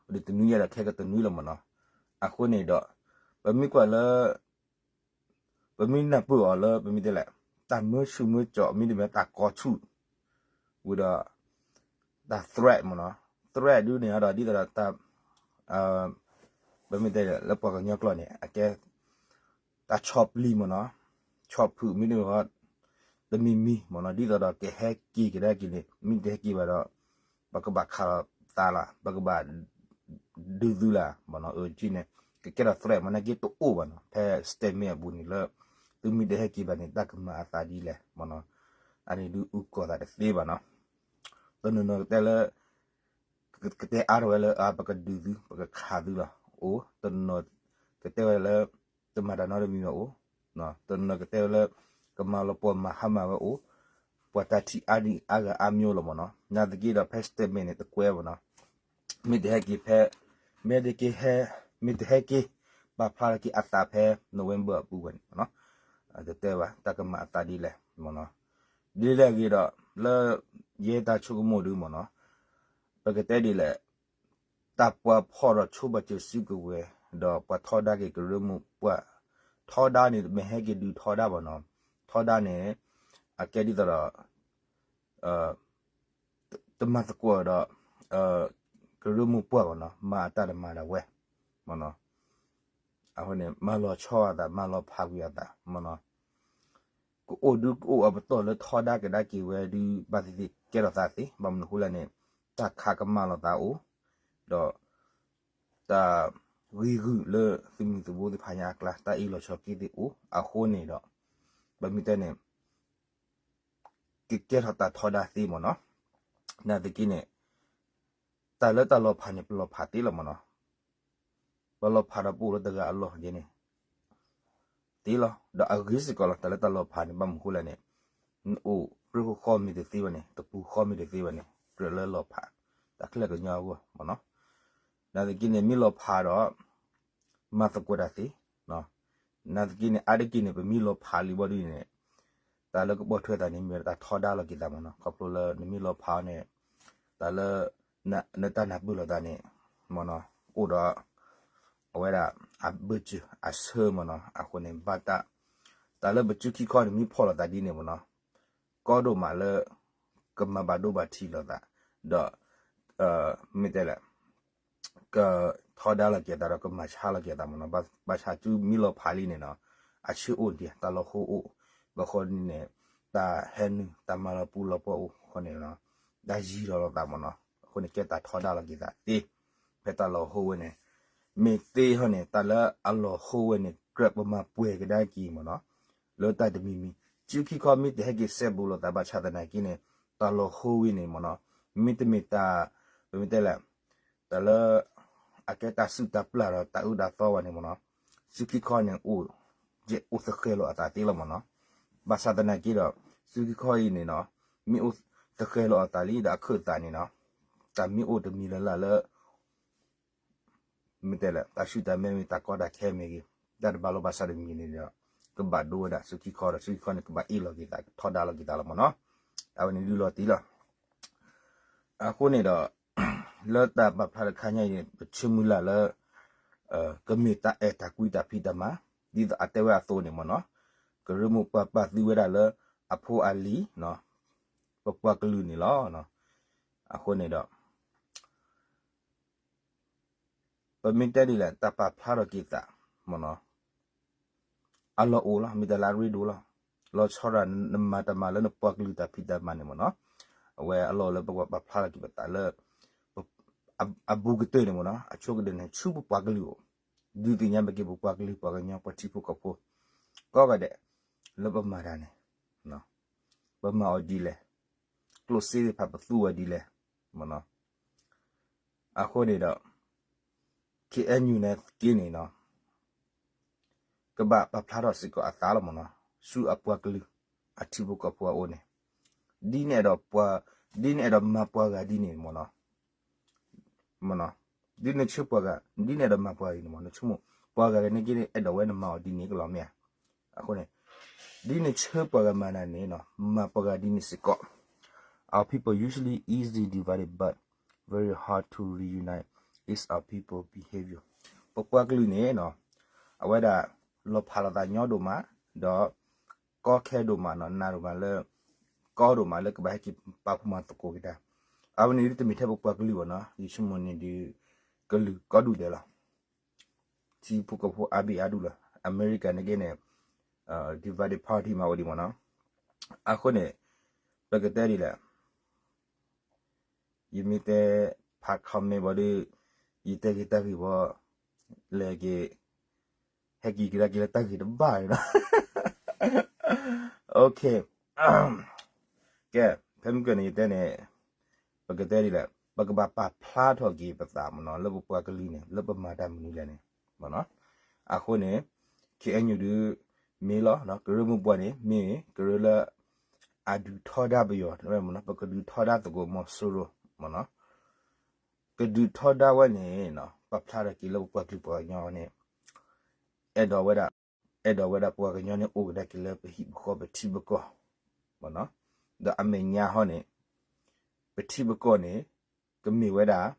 ၤ, ဒ်တနွံယဲၢ်ဒီးခဲကတနွံလီၤမ့ၢ်နီၤ. အဃိန့ၣ်ဒီး ပမ့ၢ်ကွၢ်လၢ ပမ့ၢ်နၢ်ပၢၢ်အီၤလၢ ပမ့ၢ်တဲလဲၣ် တၢ်မၢဆူၣ်မၢကၠီၣ် မ့တမ့ၢ်တၢ်ကီဆူၣ် ဝံၤဒီး တၢ် threat မ့ၢ်နီၤ, threat ဒုးန့ၣ်ဒီး ဒ်သိးဒီးတၢ် ပမ့ၢ်တဲလၢပှၤကညီကျိာ်န့ၣ် အကဲ တၢ်ဆီၣ်ပျံၤမ့ၢ်နီၤ, ဆီၣ်ဖုၣ်မ့တမ့ၢ် တမံၤမံၤမ့ၢ်နီၤ, ဒ်သိးဒီးကဟဲက့ၤကဒါက့ၤန့ၣ် မ့ၢ်တဟဲက့ၤဘၣ်ဒီး ပကဘၣ်ခးလိာ်သးလၢ ပကဘၣ် ဒုးသုလၢ မ့ၢ်နီၤ, အၢကံန့ၣ် ကကဲထီၣ် threat မ့ၢ်နီၤ, က့တအိၣ်ဘၣ်နီၤ, ဖဲ statement အပူၤန့ၣ်လၢ သုမ့ၢ်တဟဲက့ၤဘၣ်န့ၣ် တၢ်ကမၤအသးဒ်လဲၣ် မ့ၢ်နီၤ, အန့ၣ်ဒုးအုၣ်ကီၤသးတသ့ဘၣ်နီၤ. တနီၤနီၤကတဲလၢ ကတဲအါထီၣ်ဝဲလၢ ပကဒုးသု ပကခးသုလီၤ အိၣ်, တနီၤကတဲဝဲလၢ တမၤတၢ်နီတမံၤဘၣ်အိၣ်, တနီၤကတဲဝဲလၢ ကမၤလီၤပှီၢ်မၤဟါမၢ်ဝဲအိၣ်, ပှၤတၢ်ထံၣ်အါဒံအါဂၤအါမျိၤလီၤမ့ၢ်နီၤ, နာ်သက့ဒီးဖဲ statement န့ၣ် တကွဲးမ့ၢ်နီၤ, မ့ၢ်တဟဲက့ၤဖဲ မ့ၢ်တက့ၤဟဲ မ့ၢ်တဟဲက့ၤ ပာ်ဖျါထီၣ်က့ၤအသးဖဲ November အပူၤဝဲန့ၣ်မ့ၢ်နီၤ, တတဲဘၣ် တၢ်ကမၤအသးဒ်လဲၣ်မ့ၢ်နီၤ, ဒ်လဲၣ်အဂ့ၢ်ဒီး လၢ ယဲတၢ်ဆိကမိၣ်ဒုးမ့ၢ်နီၤ, ပကတဲဒ်လဲၣ် တၢ်ပှၤဖီၣ်ထီၣ်ဆိဘၣ်စၢၤစုကဝဲၤ ဒီးပှၤထီဒါက့ၤကရၢမိၢ်ပှၢ်, ထီဒါန့ၣ် တမ့ၢ်ဟဲက့ၤဒုးထီဒါဘၣ်နီၤ, ထ ထီဒါန့ၣ် အကဲဒ်သိးဒီး တမၤသကိးဒီး ကရၢမိၢ်ပှၢ်မ့ၢ်နီၤ, မၤအတၢ်တမၤဒၣ်ဝဲ မ့ၢ်နီၤ. အဃိန့ၣ် မၤလီၤဆီအသး မၤလီၤဖးကွံာ်အသး မ့ၢ်နီၤ. ကအိၣ်ဒုကအိၣ်အပတီၢ်လၢထီဒါကဒါက့ၤဝဲဒုး ဘၣ်သ့ၣ်သ့ၣ်ကဲထီၣ်သးသ့ ဘၣ်မနုၤအဃိလဲၣ်န့ၣ် တၢ်ခးကမၣ်လိာ်သးအိၣ် ဒီး တၢ်ဂံၤဂုာ်လၢသုးမုၢ်သံၣ်ဘိသ့ၣ်တဖၣ်ညါအကျါ တၢ်အ့ၣ်လိာ်ဆိးက့သ့ၣ်အိၣ်အဃိန့ၣ်ဒီး ပမ့ၢ်တဲန့ၣ် ကကဲထီၣ်တၢ်ထီဒါသ့မ့ၢ်နီၤ. နာ်သက့န့ၣ် တၢ်လၢတၢ်လီၤဖးန့ၣ် ပလီၤဖးသ့လီၤမ့ၢ်နီၤ. ပလီၤဖးဒီးပအိၣ်လၢတဂၤအလီၢ်ဒ်န့ၣ် သ့လီၤ. ဒီးအဂ့ၤစ့ၢ်ကီးလီၤ တၢ်လၢတၢ်လီၤဖးန့ၣ် ဘၣ်မနုၤအဃိလဲၣ်န့ၣ် နအိၣ်ပြံဃီဃီမ့ၢ်တသ့ဘၣ်န့ၣ် တပူၤဃီမ့ၢ်တသ့ဘၣ်န့ၣ် ကြၢးလၢလီၤဖး တၢ်ချၢကညီအဂီၢ်မ့ၢ်နီၤ. နာ်သက့န့ၣ် မ့ၢ်လီၤဖးဒီး မၤသကိးတၢ်သ့ နာ်သက့န့ၣ် အါတက့ၢ်န့ၣ် ပမ့ၢ်လီၤဖးလံဘၣ်ဒ်န့ၣ် တၢ်လၢကပိာ်ထွဲသးန့ၣ် မ့ၢ်တၢ်ထီဒါလီၤက့ၤသးမ့ၢ်နီၤ. ခီဖျိလၢနမ့ၢ်လီၤဖးန့ၣ် တၢ်လၢ နတၢ်နၢ်ပၢၢ်လိာ်သးန့ၣ် မ့ၢ်နီၤ အိၣ်ဒီး အဝဲဒၣ် အဘၢၣ်စၢၤအဆၢမ့ၢ်နီၤ. အဃိန့ၣ် ဘၣ်တၢ် တၢ်လၢပစုခံခီန့ၣ် မ့ၢ်ဖီၣ်လိာ်သးဒ်န့ၣ်မ့ၢ်နီၤ ကီဒိၣ်မးလၢ ကမၤဘၣ်ဒိဘၣ်ထံးလိာ်သး ဒီး မ့ၢ်တဲလဲၣ် ကထီဒါလီၤက့ၤသးဒီး ကမၤဆါလီၤက့ၤသးမ့ၢ်နီၤ. ဘၣ်ဆၣ်စုမ့ၢ်လီၤဖးလံန့ၣ်နီၤ အဆၢအိၣ်ဒံး တၢ်လီၤဟိအိၣ် ဘၣ်ဃီဒ်န့ၣ် တၢ်ဟဲနုာ် တၢ်မၤလီၤပူၤလီၤပှီၢ်အိၣ်ဃိန့ၣ် တၢ်ယံၤလီၤလိာ်သးမ့ၢ်နီၤ. အဃိန့ၣ် ကဲတၢ်ထီဒါလီၤက့ၤသးသ့ ဖဲတၢ်လီၤဟိဝဲန့ၣ် မ့ၢ်သ့ဟီန့ၣ် တၢ်လၢအလီၤဟိဝဲန့ၣ် ကြၢးပမၤပှဲၤကဒါက့ၤမ့ၢ်နီၤ လၢတၢ်တမံၤမံၤ စုခံခီမ့ၢ်တဟဲက့ၤစဲဘူးလိာ်သးဘၣ်ဆၣ်သနာ်က့န့ၣ် တၢ်လီၤဟိဝဲန့ၣ်မ့ၢ်နီၤ မ့တမ့ၢ်တၢ် ပမ့ၢ်တဲလဲၣ် တၢ်လၢ အကဲတၢ်စုၣ်တၢ်ပျၢ်ဒီးတၢ်အုၣ်တၢ်သီဘၣ်န့ၣ်မ့ၢ်နီၤ စုခံခီန့ၣ် အိၣ် ယဲၢ်အိၣ်သဃဲၤလိာ်အသးသ့လီၤမ့ၢ်နီၤ. ဘၣ်ဆၣ်သနာ်က့ဒီး စုခံခီအံၤန့ၣ်နီၤ မ့ၢ်အိၣ်သဃဲၤလိာ်အသးလံဒီးအခၢၣ်သးန့ၣ်နီၤ တၢ်မ့ၢ်အိၣ်တမံၤလၢ်လၢ်လၢ မ့ၢ်တဲလဲၣ် တၢ်ဆူၣ်တၢ်မဲမ့ၢ်ဂ့ၤ တၢ်ကီတၢ်ခဲမ့ၢ်ဂ့ၤ တၢ်တဘၣ်လိာ်ဘၣ်ဆၣ်တမံၤန့ၣ်ဒီး ကဘၣ်ဒိဝဲဒၣ်စုခံခီဒီး စုခံခီန့ၣ် ကဘၣ်အ့ၣ်လိာ်က့ၤသး ကထီဒါလိာ်က့ၤသးလီၤမ့ၢ်နီၤ. အဝဲန့ၣ်ဒုးလီၤတံၢ်လီၤ အဃိန့ၣ်ဒီး လၢတၢ်ပာ်ဖျါတခါညါအံၤန့ၣ် ပဆၢမုၢ်လၢ်လၢ ကမ့ၢ်တၢ်အဲၣ်တၢ်ကွံတၢ်ဖံးတၢ်မၤ ဒ်သိးအတဲဝဲအသိးန့ၣ်မ့ၢ်နီၤ ကရၢမိၢ်ပှၢ်ပာ်သုဝဲဒၣ်လၢ အဖိအလံၤ ပပှၤကလုာ်န့ၣ်လီၤ. အဃိန့ၣ်ဒီး ပမ့ၢ်တဲဒ်လဲၣ် တၢ်ပာ်ဖျါထီၣ်က့ၤသး မ့ၢ်နီၤ အလီၢ်အိၣ်လီၤ မ့ၢ်တၢ်လၢအရ့ဒိၣ်လီၤ. လီၤဆီဒၣ်နမၤတၢ်မၤလၢနပှၤကလုာ်တၢ်ဖံးတၢ်မၤန့ၣ်မ့ၢ်နီၤ အဝဲအလီၢ်လၢပကပာ်ဖျါထီၣ်က့ၤပသးလၢ အဘူးကတၢၢ်န့ၣ်မ့ၢ်နီၤ အဆိကတၢၢ်န့ၣ် ဆူပပှၤကလုာ်အိၣ် ဒုးသ့ၣ်ညါဘၣ်က့ၤပပှၤကလုာ်ပှၤကညီပှၤထံဖိကီၢ်ဖိ ကိးဂၤဒဲး လၢပမၤတၢ်န့ၣ် ပမၤအီၤဒ်လဲၣ် ကျိၣ်စ့သ့ၣ်တဖၣ်ပသူအီၤဒ်လဲၣ် မ့ၢ်နီၤ အဃိန့ၣ်ဒီး ခ့ၣ်အဲၣ်ယူၣ် နာ်သက့န့ၣ်နီၤ ကဘၣ်ပာ်ဖျါထီၣ်စ့ၢ်ကီးအသးလီၤမ့ၢ်နီၤ ဆူအပှၤကလုာ် အထံဖိကီၢ်ဖိအအိၣ်န့ၣ် ဒ်နအဲၣ်ဒိးပှၤ ဒ်နအဲၣ်ဒိးမၤပှၤဂၤဒ်န့ၣ်မ့ၢ်နီၤ မ့ၢ်နီၤ ဒ်နဆၢပှၤဂၤ ဒ်နအဲၣ်ဒိးမၤပှၤဂၤန့ၣ်မ့ၢ် နဆိကမိၣ် ပှၤဂၤန့ၣ်က့န့ၣ် အဲၣ်ဒိးဝဲနမၤအီၤဒ်န့ၣ်ကလီၤမ့ၢ်ဧါ. အဃိန့ၣ် ဒ်နဆၢပှၤဂၤမၤနၤန့ၣ်နီၤ မၤပှၤဂၤဒ်န့ၣ်စ့ၢ်ကီး Our people usually easily divided but very hard to reunite is our people behavior. ပပှၤကလုာ်န့ၣ်နီၤ အဝဲဒၣ်လီၤဖးလိာ်သးညီဒိၣ်မး ဒီး ကီခဲဒိၣ်မးနီၤ နးဒိၣ်မးလၢ ကီဒိၣ်မးလၢကဘၣ်ဟဲက့ၤပာ်ဖှိၣ်မၤသကိးက့ၤတၢ် အဝဲန့ၣ်ဒ်တမ့ၢ်ထဲပပှၤကလုာ်ဘၣ်နီၤ ယဆိကမိၣ်န့ၣ်ဒ် ကလုာ်ကိးဒူၣ်ဒဲးလီၤ ထံဖိကီၢ်ဖိအါဘ့ၣ်အါဒူၣ်လီၤ အမဲရကၤန့ၣ်က့န့ၣ် divided party မးဝဲဒံးမ့ၢ်နီၤ အဃိန့ၣ် ပကတဲဒ်လဲၣ် ယမ့ၢ်တဲဖး comment ဘၣ်ဒီး ယတဲဂ့ၤတၢ်ဂ့ၢ်ဘၣ် လဲၤက့ၤ ဟဲက့ၤကဒါက့ၤလၢတၢ်ဂ့ၢ်တဘၣ်န့ၣ်လီၤ ကဲ ဖဲမုၢ်ကၢၢ်န့ၣ် ယတဲန့ၣ် ပကတဲဒ်လဲၣ် ပကဘၣ်ပာ်ဖျါထီၣ်က့ၤပသးမ့ၢ်နီၤ လၢပပှၤကလုာ်န့ၣ် လၢပမၤတၢ်မနုၤလဲၣ်န့ၣ် မ့ၢ်နီၤ အဃိန့ၣ် ခ့ၣ်အဲၣ်ယူၣ် ဒုး မ့ၢ်လီၤ ကရၢမိၢ်ပှၢ်န့ၣ် မ့ၢ်ကရၢလၢ အဒုးထီဒါပယီၤ မ့ၢ်နီၤ ပကဒုးထီဒါသကိးမီၤစိရိၤ မ့ၢ်နီၤ ကဒုးထီဒါဝဲန့ၣ် ပာ်ဖျါထီၣ်က့ၤလၢပပှၤကလုာ်ပှၤကညီန့ၣ် အဲၣ်ဒိးဝဲဒၣ် အဲၣ်ဒိးဝဲဒၣ်ပှၤကညီန့ၣ် အိၣ်ကဒါက့ၤလၢပဟံၣ်ပဃီပထံပကီၢ် မ့ၢ်နီၤ ဒီးအမဲာ်ညါဟီန့ၣ် ပထံပကီၢ်န့ၣ် ကမ့ၢ်ဝဲဒၣ်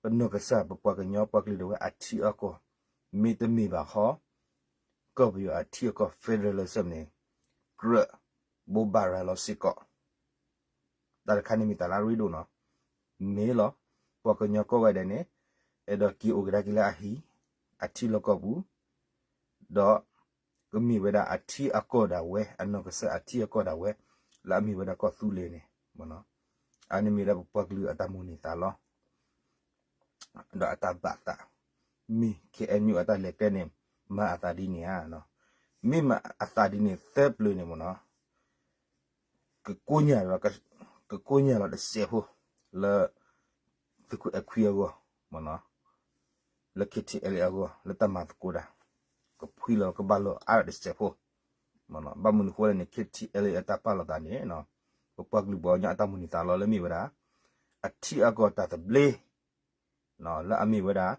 ပနီၢ်ကစၢ်ပပှၤကညီပှၤကလုာ်ဒၣ်ဝဲအထံအကီၢ် မ့တမ့ၢ်ဘၣ်ဟီ ကီၢ်ပယီၤအထံအကီၢ် federalism န့ၣ် အတၢ်ကမၤအသးလၢအကြၢးဘိးဘၣ်ရၤလီၤစ့ၢ်ကီး. တၢ်တခါန့ၣ်မ့ၢ်တၢ်လၢအရ့ဒိၣ်နီၤ. မ့ၢ်လီၤ, ပှၤကညီကိးဂၤဒဲးန့ၣ် အဲၣ်ဒိးက့ၤအိၣ်ကဒါက့ၤလၢအဟံၣ်, အထံလီၢ်ကီၢ်ပူၤ, ဒီးကမ့ၢ်ဝဲဒၣ်အထံအကီၢ်ဒၣ်ဝဲ, အနီၢ်ကစၢ်အထံအကီၢ်ဒၣ်ဝဲ, လၢအမ့ၢ်ဝဲဒၣ်ကီၢ်သူလ့ၤန့ၣ်, အန့ၣ်မ့ၢ်ဒၣ်ပပှၤကလုာ်အတၢ်မိၣ်န့ၢ်သးလီၤ ဒီးအတၢ်ဘၣ်သး, မ့ၢ် ခ့ၣ်အဲၣ်ယူၣ် အတၢ်လဲၤကျဲန့ၣ် မၤအသးဒ်န့ၣ်ဧါ. မ့ၢ်မၤအသးဒ်န့ၣ်သၢပျၢၤန့ၣ်မ့ၢ်နီၤ, ကကိညၢ်လီၤ, ကကိညၢ်လီၤတစဲးဖိ လၢ သုးခိၣ်အဲၣ်ခွံအဂီၢ်မ့ၢ်နီၤ, လၢ ခ့ၣ်ထံၣ်အဲၣ်လ့ၣ်အဂီၢ် လၢတၢ်မၤသကိးတၢ်, ကဖှံလီၤကဘၣ်လီၤအါတစဲးဖိ, ဘၣ်မနုၤအဃိလဲၣ်န့ၣ် ခ့ၣ်ထံၣ်အဲၣ်လ့ၣ်အတၢ်ပာ်လီၤသးန့ၣ် ပပှၤကလုာ်ပှၤကညီအတၢ်မိၣ်န့ၢ်သးလီၤလၢမ့ၢ်ဝဲဒၣ် အထံအကီၢ်တၢ်သဘျ့ လၢအမ့ၢ်ဝဲဒၣ်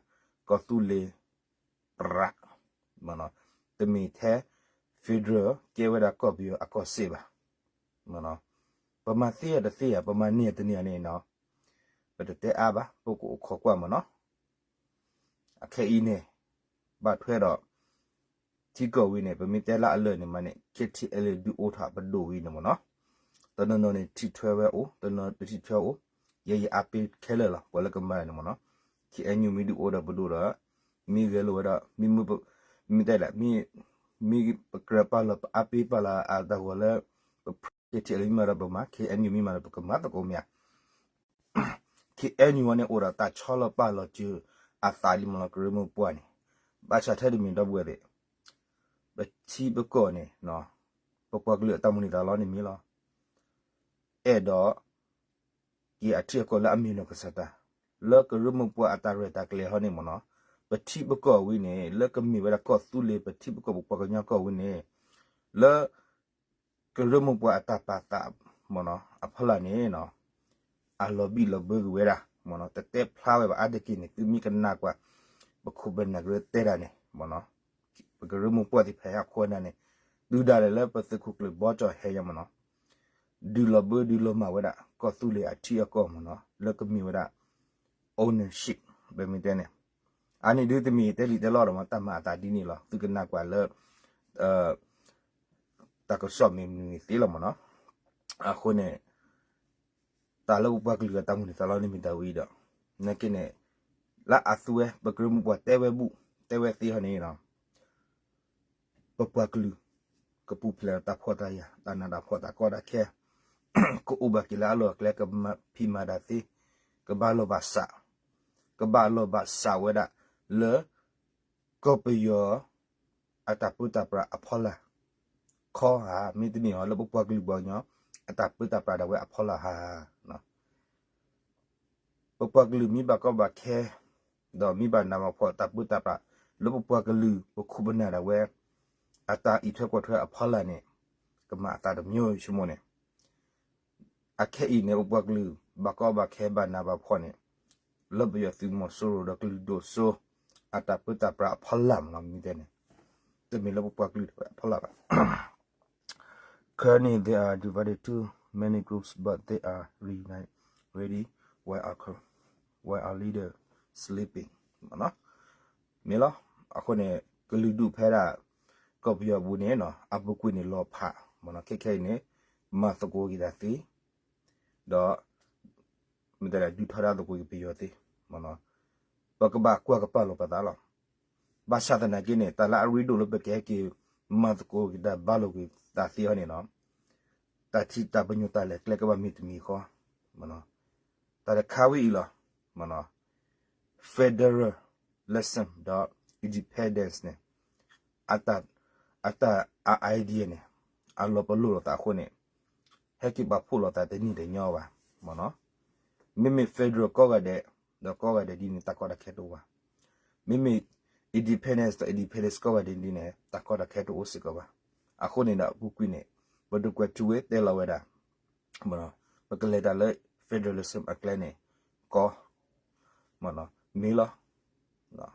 ကီၢ်သူလ့ၤပြး, တမ့ၢ်ထဲ federal ကဲဝဲဒၣ်ကီၢ်ပယီၤအကီၢ်စ့ၢ်ဘၣ်. ပမၤသ့ဧါတသ့ဧါ, ပမၤန့ၢ်တန့ၢ်ဧါန့ၣ်နီၤ, ပတတဲအါဘၣ်, ပကအိၣ်ခိးကွၢ်မ့ၢ်နီၤ. အခဲအံၤန့ၣ် ဘၣ်ထွဲဒီး ထံကီၢ်ဝံၤန့ၣ် ပမ့ၢ်တဲလၢအလၢာ်န့ၣ်မးန့ၣ် ခ့ၣ်ထံၣ်အဲၣ်လ့ၣ်ဒုးအိၣ်ထီၣ်ပဒိၣ်ဝံၤန့ၣ်မ့ၢ်နီၤ, တနီၤနီၤန့ၣ်ထံၣ်ထွဲဝဲအိၣ်, တနီၤတထံၣ်ထွဲအိၣ်, ယဲယအါပ့ခဲလၢာ်လီၤ ပှၤလၢကမၤန့ၣ်မ့ၢ်နီၤ. ခ့ၣ်အဲၣ်ယူၣ်မ့ၢ်ဒုးအိၣ်ဒီးပဒိၣ်ဒီး မ့ၢ်ဂဲၤလိာ်ဝဲဒီး မ့ၢ်မုၢ် မ့ၢ်တဲလဲၣ် မ့ၢ် မ့ၢ်ပကြၢးပာ်လီၤ ပအါပ့ပာ်လီၤအတၢ်ဂီၤလၢ ပ ခ့ၣ်ထံၣ်အဲၣ်လ့ၣ်မ့ၢ်မၤဒီးပမၤ, ခ့ၣ်အဲၣ်ယူၣ်မ့ၢ်မၤဒီးပကမၤသကိးမ့ၢ်ဧါ. ခ့ၣ်အဲၣ်ယူၣ်ဝဲန့ၣ် အိၣ်ဒီးတၢ်ဆီလီၤပာ်လီၤစၢၤအသးလံမ့ၢ်နီၤ ကရၢမိၢ်ပှၢ်န့ၣ်, ဘၣ်ဆၣ်ထဲတမံၤဒီပုၢ်ဝဲၢ်သ့ၣ်, ပထံပကီၢ်န့ၣ် ပပှၤကလုာ်အတၢ်မိၣ်န့ၢ်သးလီန့ၣ်မ့ၢ်လီၤ. အဲၣ်ဒိး က့ၤအထံအကီၢ်လၢအမ့ၢ်နီၢ်ကစၢ်တၢ်, လၢကရၢမိၢ်ပှၢ်အတၢ်ရဲၣ်တၢ်ကျဲၤဟီန့ၣ်မ့ၢ်နီၤ, ပထံပကီၢ်ဝံၤန့ၣ် လၢကမ့ၢ်ဝဲဒၣ်ကီၢ်သူလ့ၤ ပထံပကီၢ်ပပှၤကညီကီၢ်ဝံၤန့ၣ်, လၢ ကရၢမိၢ်ပှၢ်အတၢ်ပာ်သးမ့ၢ်နီၤ အဖီလာ်န့ၣ် အလီၤဘံၣ်လီၤဘၢက့ၤဝဲဒၣ်မ့ၢ်နီၤ တတဲဖျါဝဲဘၣ်အါတက့ၢ်န့ၣ် သုမ့ၢ်ကနၣ်ကွၢ် ပခိၣ်ပနၢ်ကရၢတဲဒၣ်န့ၣ်မ့ၢ်နီၤ ပကရၢမိၢ်ပှၢ်သ့ၣ်ဖဲအခိၣ်အနၢ်န့ၣ် တုၤဒၣ်လဲာ်လၢပသုးခိၣ်ကျၢၢ်ဘီကၠီၣ်ဟဲညါမ့ၢ်နီၤ ဒုးလီၤဘၢဒုးလီၤမၢ်ဝဲဒၣ် ကီၢ်သူလ့ၤအထံအကီၢ်မ့ၢ်နီၤ လၢကမ့ၢ်ဝဲဒၣ် ownership ပမ့ၢ်တဲန့ၣ် အါန့ၢ်ဒုးတမ့ၢ်တဲလံာ်တဲလီၢ်ဒီးမ့ၢ်တၢ်မၤအသးဒ်န့ၣ်လီၤ သုကနၣ်ကွၢ်လၢ တၢ်ကစီၣ်မ့ၢ်မနုၤသ့လီၤမ့ၢ်နီၤ အဃိန့ၣ် တၢ်လၢပပှၤကလုာ်အတၢ်မုၢ်လၢ်သးလီန့ၣ်မ့ၢ်တၢ်ဝံၤဒီး နာ်က့န့ၣ် လၢအသုဝဲ ပကရၢမိၢ်ပှၢ်တဲဝဲဘူၣ် တဲဝဲသ့ဟီန့ၣ် ပပှၤကလုာ် ကပူၤဖျဲးဒီးတၢ်ဖှီၣ်တၢ်ယာ် တၢ်နးတၢ်ဖှီၣ်တၢ်ကီတၢ်ခဲ ကအိၣ်ဘၣ်က့ၤလၢအလီၢ်အကျဲ ကဖံးမၤတၢ်သ့ ကဘၣ်လီၢ်ဘၣ်စး ကဘၣ်လီၢ်ဘၣ်စးဝဲဒၣ်လၢ ကီၢ်ပယီၤ အတၢ်ပၢတၢ်ပြးအဖီလာ် ခီဧါ မ့တမ့ၢ်ဧါ လၢပပှၤကလုာ်ပှၤကညီ အတၢ်ပၢတၢ်ပြးဒၣ်ဝဲအဖီလာ်ဧါ ပပှၤကလုာ်မ့ၢ်ဘၣ်ကီဘၣ်ခဲ ဒီးမ့ၢ်ဘၣ်နးဘၣ်ဖှီၣ်တၢ်ပၢတၢ်ပြး လၢပပှၤကလုာ်ပခိၣ်ပနၢ်ဒၣ်ဝဲ အတၢ်အံးထွဲကွၢ်ထွဲအဖီလာ်န့ၣ် ကမၤအသးတမံၤဆိကမိၣ်န့ၣ် အခဲအံၤန့ၣ် ပပှၤကလုာ် ဘၣ်ကီဘၣ်ခဲဘၣ်နးဘၣ်ဖှီၣ်န့ၣ် လၢပယီၤသုးမီၤစိရိၤဒီးကလုာ်ဒိၣ်စိ အတၢ်ပၢတၢ်ပြးအဖီလာ်မ့ၢ်နီၤ မ့ၢ်တဲန့ၣ် တမ့ၢ်လၢပပှၤကလုာ်အဖီလာ်ဘၣ် Currently, they are divided to many groups, but they are reunited ready while our, while our leader sleeping မ့ၢ်လီၤ အဃိန့ၣ် ကလုာ်ဒူၣ်ဖဲဒၣ် ကီၢ်ပယီၤပူၤန့ၣ် အပူၤကွံာ်န့ၣ်လီၤဖး မ့ၢ်နီၤ ခဲခဲအံၤန့ၣ် မၤသကိးက့ၤတၢ်သ့ ဒီး မ့ၢ်တၢ်ဒုးထီဒါသကိးက့ၤပယီၤသ့ ပကဘၣ်ကွၢ်ကပာ်လီၤပသးလီၤ ဘၣ်ဆၣ်သနာ်က့န့ၣ် တၢ်လၢအရ့ဒိၣ်လၢပကဟဲက့ၤ မၤသကိးက့ၤတၢ်ဘၣ်လိာ်က့ၤသးသ့ဟီန့ၣ်နီၤ တၢ်ထံၣ်တၢ်ပညိၣ်တၢ်လဲၤကျဲကဘၣ်မ့ၢ်တမံၤဃီ တၢ်တခါဝဲအံၤလီၤ federalism ဒီး independence န့ၣ် အတၢ် အတၢ် idea န့ၣ် အလီၤပလိာ်လိာ်သးအဃိန့ၣ် ဟဲက့ၤပာ်ဖှိၣ်လိာ်သးတနံၣ်တညီဘၣ် မ့ၢ်နီၤ မ့မ့ၢ် federal ကိးဂၤဒဲး ဒီးကိးဂၤဒဲးဒ်န့ၣ် တၢ်ကီတၢ်ခဲတအိၣ်ဘၣ် မ့မ့ၢ် independence ဒီး independence ကိးဂၤဒဲးဒ်န့ၣ် တၢ်ကီတၢ်ခဲတအိၣ်စ့ၢ်ကီးဘၣ် အဃိန့ၣ်ဒီး အပူၤကွံာ်န့ၣ် ပဒိၣ်ကွဲးထူဝ့တဲလီၤဝဲဒၣ် ပကလဲၤတၢ်လၢ federalism အကျဲန့ၣ် ကီ မ့ၢ်လီၤ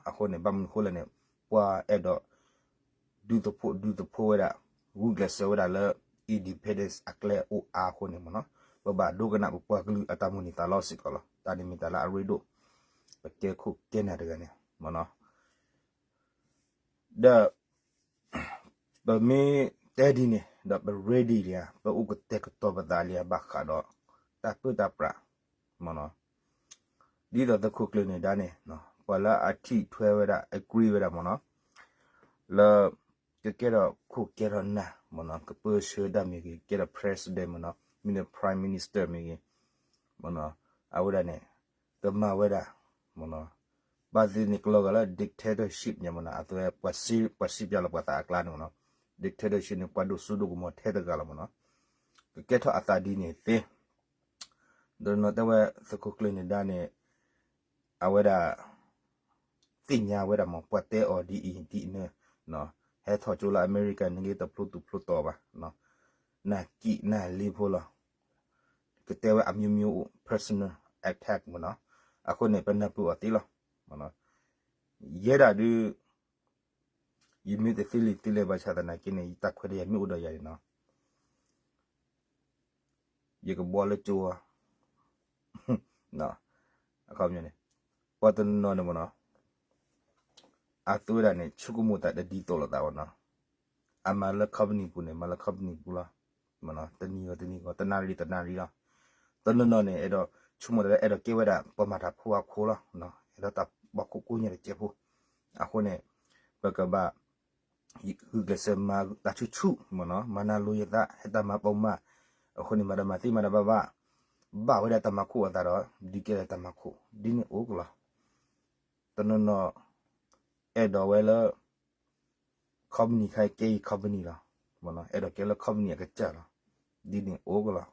အဃိန့ၣ် ဘၣ်မနုၤအဃိလဲၣ်န့ၣ် ပှၤအဲၣ်ဒိး ဒုးသဖှိၣ်ဒုးသဖှိၣ်ဝဲဒၣ် ဂုာ်ကျဲးစၢးဝဲဒၣ်လၢ independence အကျဲအိၣ်အါအဃိန့ၣ်မ့ၢ်နီၤ ပဘၣ်ဒိကနၣ်ပပှၤကလုာ်အတၢ်မိၣ်န့ၢ်သးလီစ့ၢ်ကီးလီၤ တၢ်န့ၣ်မ့ၢ်တၢ်လၢအရ့ဒိၣ် ပကဲခိၣ်ကဲနၢ်တဂၤန့ၣ်မ့ၢ်နီၤ ဒီး ပမ့ၢ်တဲဒ်န့ၣ် ဒီးပ ready လံဧါ, ပအိၣ်ကတဲာ်ကတီၤပသးလံဧါ ဘၣ်ဃးဒီး တၢ်ပၢတၢ်ပြး မ့ၢ်နီၤ. ဒ်သိးသုးခိၣ်ကျၢၢ်န့ၣ်ဒါန့ၣ် ပှၤလၢအထံၣ်ထွဲဝဲဒၣ် agree ဝဲဒၣ်မ့ၢ်နီၤ, လၢ ကကဲထီၣ်ခိၣ်ကဲထီၣ်နၢ်မ့ၢ်နီၤ, ကပၢဆှၢတၢ်မ့ၢ်ဂ့ၤ, ကဲထီၣ် president မ့ၢ်နီၤ, မ့ၢ်န့ၣ် prime minister မ့ၢ်ဂ့ၤ မ့ၢ်နီၤ, အဝဲဒၣ်န့ၣ် ကမၤဝဲဒၣ် မ့ၢ်နီၤ, ဘၣ်သ့ၣ်သ့ၣ်န့ၣ် ကလီၤဂာ်လၢ dictatorship ညါမ့ၢ်နီၤ, အဝဲပှၤစံးပၠးလီၤပှၤသးအကျါန့ၣ်မ့ၢ်နီၤ, dictatorship န့ၣ် ပှၤဒိၣ်စိဒိၣ်ကမီၤထဲတဂၤလီၤမ့ၢ်နီၤ, ကကဲထီၣ်အသးဒ်န့ၣ်သ့ ဒီးနီၤ တဲဝဲသုးခိၣ်ကျၢၢ်န့ၣ်ဒါန့ၣ် အဝဲဒၣ် သ့ၣ်ညါဝဲဒၣ်မ့ၢ် ပှၤတဲအီၤဒ်အံၤဒ်အံၤန့ၣ်, ဟဲထီၣ်ကၠိလၢအမဲရကၤန့ၣ်ဂ့ၤ တဖျိသူၣ်ဖျိသးဘၣ်, နၢ်ကံၣ်နၢ်လ့ဖိလီၤ, ကတဲဝဲအမျိုးမျိုးအိၣ် personal attack မ့ၢ်နီၤ, အဃိန့ၣ် ပနၢ်ပၢၢ်အီၤသ့လီၤ, ယဲဒၣ်ဒုး ယမ့ၢ်တသ့လံာ်သ့လဲၢ်ဘၣ်ဆၣ်သနာ်က့န့ၣ် ယတၢ်ခွဲးတၢ်ယာ်မ့ၢ်အိၣ်ဒီးယၤန့ၣ်နီၤ ယကဘှီလၢကၠိဧါ, အခီပညီန့ၣ် ပှၤတနီၤနီၤန့ၣ်မ့ၢ်နီၤ အသုဝဲဒၣ်န့ၣ် ဆိကမိၣ်သးတဒ်သိးလိာ်သးဘၣ်နီၤ, အမၤလၢ company ပူၤန့ၣ် မၤလၢ company ပူၤလီၤ, တနံၤဂီၤတနံၤဂီၤ တနၣ်ရံၣ်တနၣ်ရံၣ်လီၤ, တနီၤနီၤန့ၣ် အဲၣ်ဒိးဆိကမိၣ်သးလၢအဲၣ်ဒိးကဲဝဲဒၣ် ပှၤမၤတၢ်ဖိအခိၣ်လီၤ, အဲၣ်ဒိးတၢ်ဘၣ်ခိၣ်ကိးညါတကဲးဖိ, အဃိန့ၣ် ပကဘၣ် ဂုာ်ကျဲးစၢးမၤတၢ်ဆူၣ်ဆူၣ်မ့ၢ်နီၤ, မၤနၢ်လိယသး ဟဲတၢ်မၤပီမး, အဃိန့ၣ် မၤတၢ်မၤသ့မၤတၢ်ဘၣ်ဘၣ်, ဘၣ်ဝဲဒၣ်တၢ်မၤခိၣ်အသးဒီး ဒုးကဲထီၣ်တၢ်မၤခိၣ် ဒ်န့ၣ်အိၣ်ကလီၤ, တနီၤနီၤ အဲၣ်ဒိးဝဲလၢ company ခါအံၤကဲအံၤ company လီၤ, အဲၣ်ဒိးကဲလၢ company အကစၢ်လီၤ, ဒ်န့ၣ်အိၣ်ကလီၤ,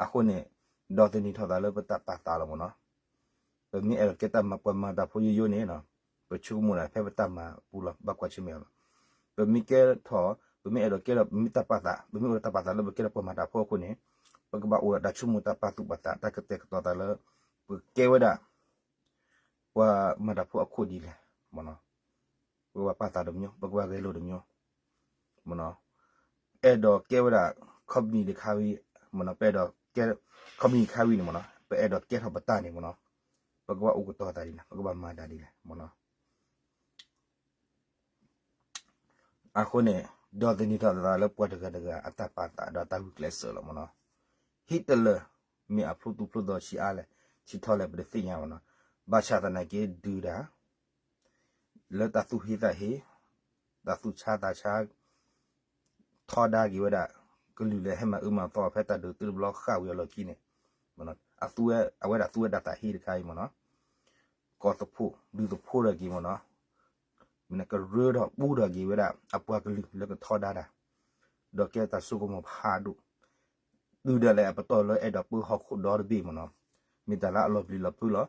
အဃိန့ၣ် ဒီးသန့ၤထီၣ်သးလၢပတၢ်ပာ်သးလီၤမ့ၢ်နီၤ, ပမ့ၢ်အဲၣ်ဒိးကဲတၢ်မၤပှၤမၤတၢ်ဖိယိယိန့ၣ် ပဆိကမိၣ်ဒၣ်ဖဲပတၢ်မၤပူၤလီၤ ဘၣ်ကွၢ်ဆၢၣ်မဲာ်အီၤလီၤ, ပမ့ၢ်ကဲထီၣ် ပမ့ၢ်အဲၣ်ဒိးကဲဒီးပမ့ၢ်တၢ်ပာ်သး ပမ့ၢ်အိၣ်ဒီးတၢ်ပာ်သးလၢပကဲထီၣ်ပှၤမၤတၢ်ဖိအခိၣ်န့ၣ် ပကဘၣ်အိၣ်ဒီးတၢ်ဆိကမိၣ်တၢ်ပာ်သူၣ်ပာ်သး တၢ်ကတဲာ်ကတီၤသးလၢ ပကဲဝဲဒၣ် ပှၤမၤတၢ်ဖိအခိၣ်ဒ်လဲၣ်, ပကဘၣ်ပာ်သးတမံၤ ပကဘၣ်ဂဲၤလိာ်တမံၤ, အဲၣ်ဒိးကဲဝဲဒၣ် company တခါဝံၤ မ့ၢ်နီၤ ပအဲၣ်ဒိးကဲ company တခါဝံၤန့ၣ် မ့ၢ်နီၤ ပအဲၣ်ဒိးကဲထီၣ်ပတၢ်န့ၣ် မ့ၢ်နီၤ ပကဘၣ်အိၣ်ကတီၤသးဒ်လဲၣ် ပကဘၣ်မၤတၢ်ဒ်လဲၣ် မ့ၢ်နီၤ အဃိန့ၣ် ဒီးသန့ၤထီၣ်သးလၢပှၤတဂၤတဂၤအတၢ်ပာ်သးဒီးတၢ်ဂုာ်ကျဲးစၢးလီၤ မ့ၢ်နီၤ Hitler မ့ၢ်အဖျိသူၣ်ဖျိသးဆံးအါလဲၣ် ဆံးထီၣ်လဲၣ် ပတသ့ၣ်ညါ မ့ၢ်နီၤ ဘၣ်ဆၣ်သနာ်က့ဒုးတၢ် လၢတၢ်သူၣ်ဟ့သးဟ့ တၢ်သူၣ်ဆါသးဆါ ထီဒါက့ၤဝဲဒၣ် ကလုာ်လၢဟဲမၤအၢမၤသီဖဲတၢ်ဒုးသုတဘျီဃၣ်ဝံၤအလီၢ်ခံန့ၣ် အဝဲဒၣ်သူဝဲဒၣ်တၢ်သးဟ့တခါအံၤ မ့ၢ်နီၤ ကိးသဖှိၣ်ဒုးသဖှိၣ်ထီၣ်က့ၤ မ့ၢ်နီၤ မ့ၢ်န့ၣ်ကရၢထီၣ်ပူထီၣ်က့ၤဝဲဒၣ် အပှၤကလုာ်လၢကထီဒါတၢ် ဒီးကဲတၢ်စိကမီၤဖးဒိၣ် တုၤဒၣ်လဲာ်အပတီၢ်လၢအဲၣ်ဒိးပၢဟီၣ်ခိၣ်ဒီတဘ့ၣ် မ့ၢ်နီၤ မ့ၢ်တၢ်လၢအလီၤပျံၤလီၤဖုးလီၤ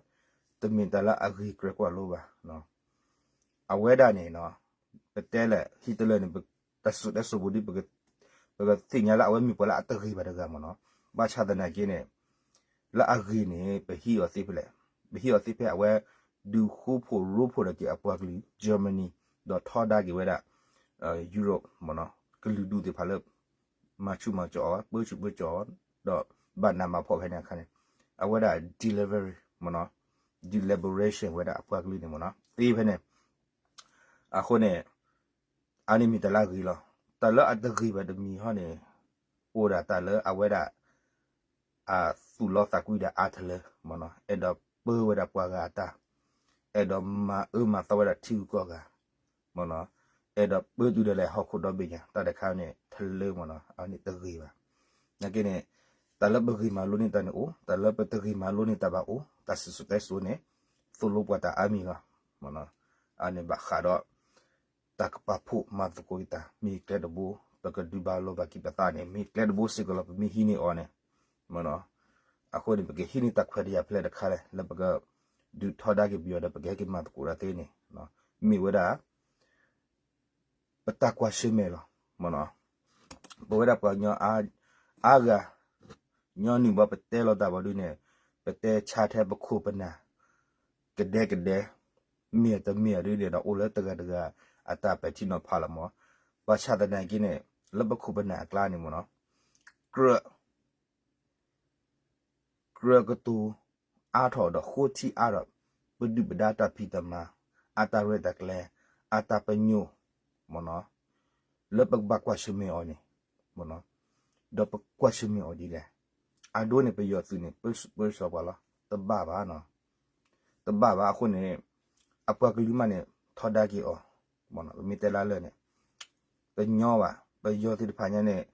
တမ့ၢ်တၢ်လၢအဂ့ၤကြၢးကွၢ်လိဘၣ် အဝဲဒၣ်န့ၣ် ပတဲလဲၣ် Hitler န့ၣ် တၢ်စိၤတဲစိၤပူၤဒ် ပကသ့ၣ်ညါလၢအဝဲမ့ၢ်ပှၤလၢအတဂ့ၤဘၣ်တဂၤ မ့ၢ်နီၤ ဘၣ်ဆၣ်သနာ်က့န့ၣ် လၢအဂ့ၤန့ၣ် ပဟံးအီၤသ့ဖဲလဲၣ် ပဟံးအီၤသ့ဖဲအဝဲ ဒုးဃူဖိးရိဖှိၣ်ထီၣ်က့ၤအပှၤကလုာ် Germany ဒီးထီဒါက့ၤဝဲဒၣ် Europe မ့ၢ်နီၤ ကလုာ်ဒူၣ်သ့ၣ်တဖၣ်လၢ မၤဆူၣ်မၤစီၤအီၤ ပၢဆူၣ်ပၢစီၤအီၤ ဒီးဘၣ်နးဘၣ်ဖှီၣ်ဖဲန့ၣ်အခါန့ၣ် အဝဲဒၣ် delivery မ့ၢ်နီၤ deliberation ဝဲဒၣ်အပှၤကလုာ်န့ၣ် မ့ၢ်နီၤ သ့ဖဲန့ၣ် အဃိန့ၣ် အန့ၣ်မ့ၢ်တၢ်လၢအဂ့ၤလီၤ. တၢ်လၢအတဂ့ၤဘၣ်တမံၤဟီန့ၣ် အိၣ်ဒၣ်တၢ်လၢအဝဲဒၣ် အသူၣ်လီသးကွံဒၣ်အါတလၢ မ့ၢ်နီၤ အဲၣ်ဒိးပၢဝဲဒၣ်ပှၤဂၤအတၢ် အဲၣ်ဒိးမၤအၢမၤသီဝဲဒၣ်ထံဂုၤကီၢ်ဂၤ မ့ၢ်နီၤ အဲၣ်ဒိးပၢတုၤဒၣ်လဲာ်ဟီၣ်ခိၣ်ဒီဘ့ၣ်ညါ တၢ်တခါန့ၣ် တလၢမ့ၢ်နီၤ အန့ၣ်တဂ့ၤဘၣ်. နာ်က့န့ၣ် တၢ်လၢပဂ့ၤမၤလိန့ၢ်တၢ်န့ၣ်အိၣ် တၢ်လၢပတဂ့ၤမၤလိန့ၢ်တၢ်ဘၣ်အိၣ် တၢ်စံၣ်စိၤတဲစိၤန့ၣ် သိၣ်လိပှၤတၢ်အါမံၤလီၤ. အန့ၣ်ဘၣ်ဃးဒီး တၢ်ကပာ်ဖှိၣ်မၤသကိးက့ၤတၢ် မ့ၢ်ကျဲတဘိ ပကဒုးဘၣ်လိာ်ဘၣ်က့ၤပသးန့ၣ် မ့ၢ်ကျဲတဘိစ့ၢ်ကီးလီၤ ပမ့ၢ်ဟံးန့ၢ်အီၤန့ၣ် မ့ၢ်နီၤ အဃိန့ၣ် ပကဟံးန့ၢ်တၢ်ခွဲးတၢ်ယာ်ဖဲလဲၣ်တခါလဲၣ် လၢပကဒုးထီဒါက့ၤပယီၤဒီး ပကဟဲက့ၤမၤသကိးတၢ်သ့န့ၣ် မ့ၢ်ဝဲဒၣ် ပတၢ်ကွၢ်ဆၢၣ်မဲာ်လီၤ မ့ၢ်နီၤ ပဝဲဒၣ်ပှၤကညီအါဂၤ ညီနုၢ်ဘၣ်ပတဲလီၤတၢ်ဘၣ်ဒုန့ၣ် ပတဲဆါထဲပခိၣ်ပနၢ် ကဒဲကဒဲ မ့ၢ်တမ့ၢ်ဒုန့ၣ်ဒီး အိၣ်လၢတဂၤတဂၤအတၢ်ပဲာ်ထံနီၤဖးလီၤမ့ၢ် ဘၣ်ဆၣ်သနာ်က့န့ၣ် လၢပခိၣ်ပနၢ်အကျါန့ၣ်မ့ၢ်နီၤ ကြၢး ကြၢးကတိၤအါထီၣ်ဒီးဃိထံအါထီၣ် ပဒုၣ်ပဒါတၢ်ဖံးတၢ်မၤ အတၢ်ရဲၣ်တၢ်ကျဲၤ အတၢ်ပညိၣ် မ့ၢ်နီၤ လၢပကဘၣ်ကွၢ်ဆၢၣ်မဲာ်အီၤန့ၣ် ဒီးပကွၢ်ဆၢၣ်မဲာ်အီၤဒ်လဲၣ်. အဒိန့ၣ် ပယီၤသုးန့ၣ် ပၢဆှၢပှၤလီၤ, တဘၣ်ဘၣ်နီၤ, တဘၣ်ဘၣ်အဃိန့ၣ် အပှၤကလုာ်မးန့ၣ် ထီဒါက့ၤအီၤ, ပမ့ၢ်တဲလၢလၢာ်န့ၣ် တညီဘၣ်. ပယီၤသ့ၣ်တဖၣ်ညါန့ၣ်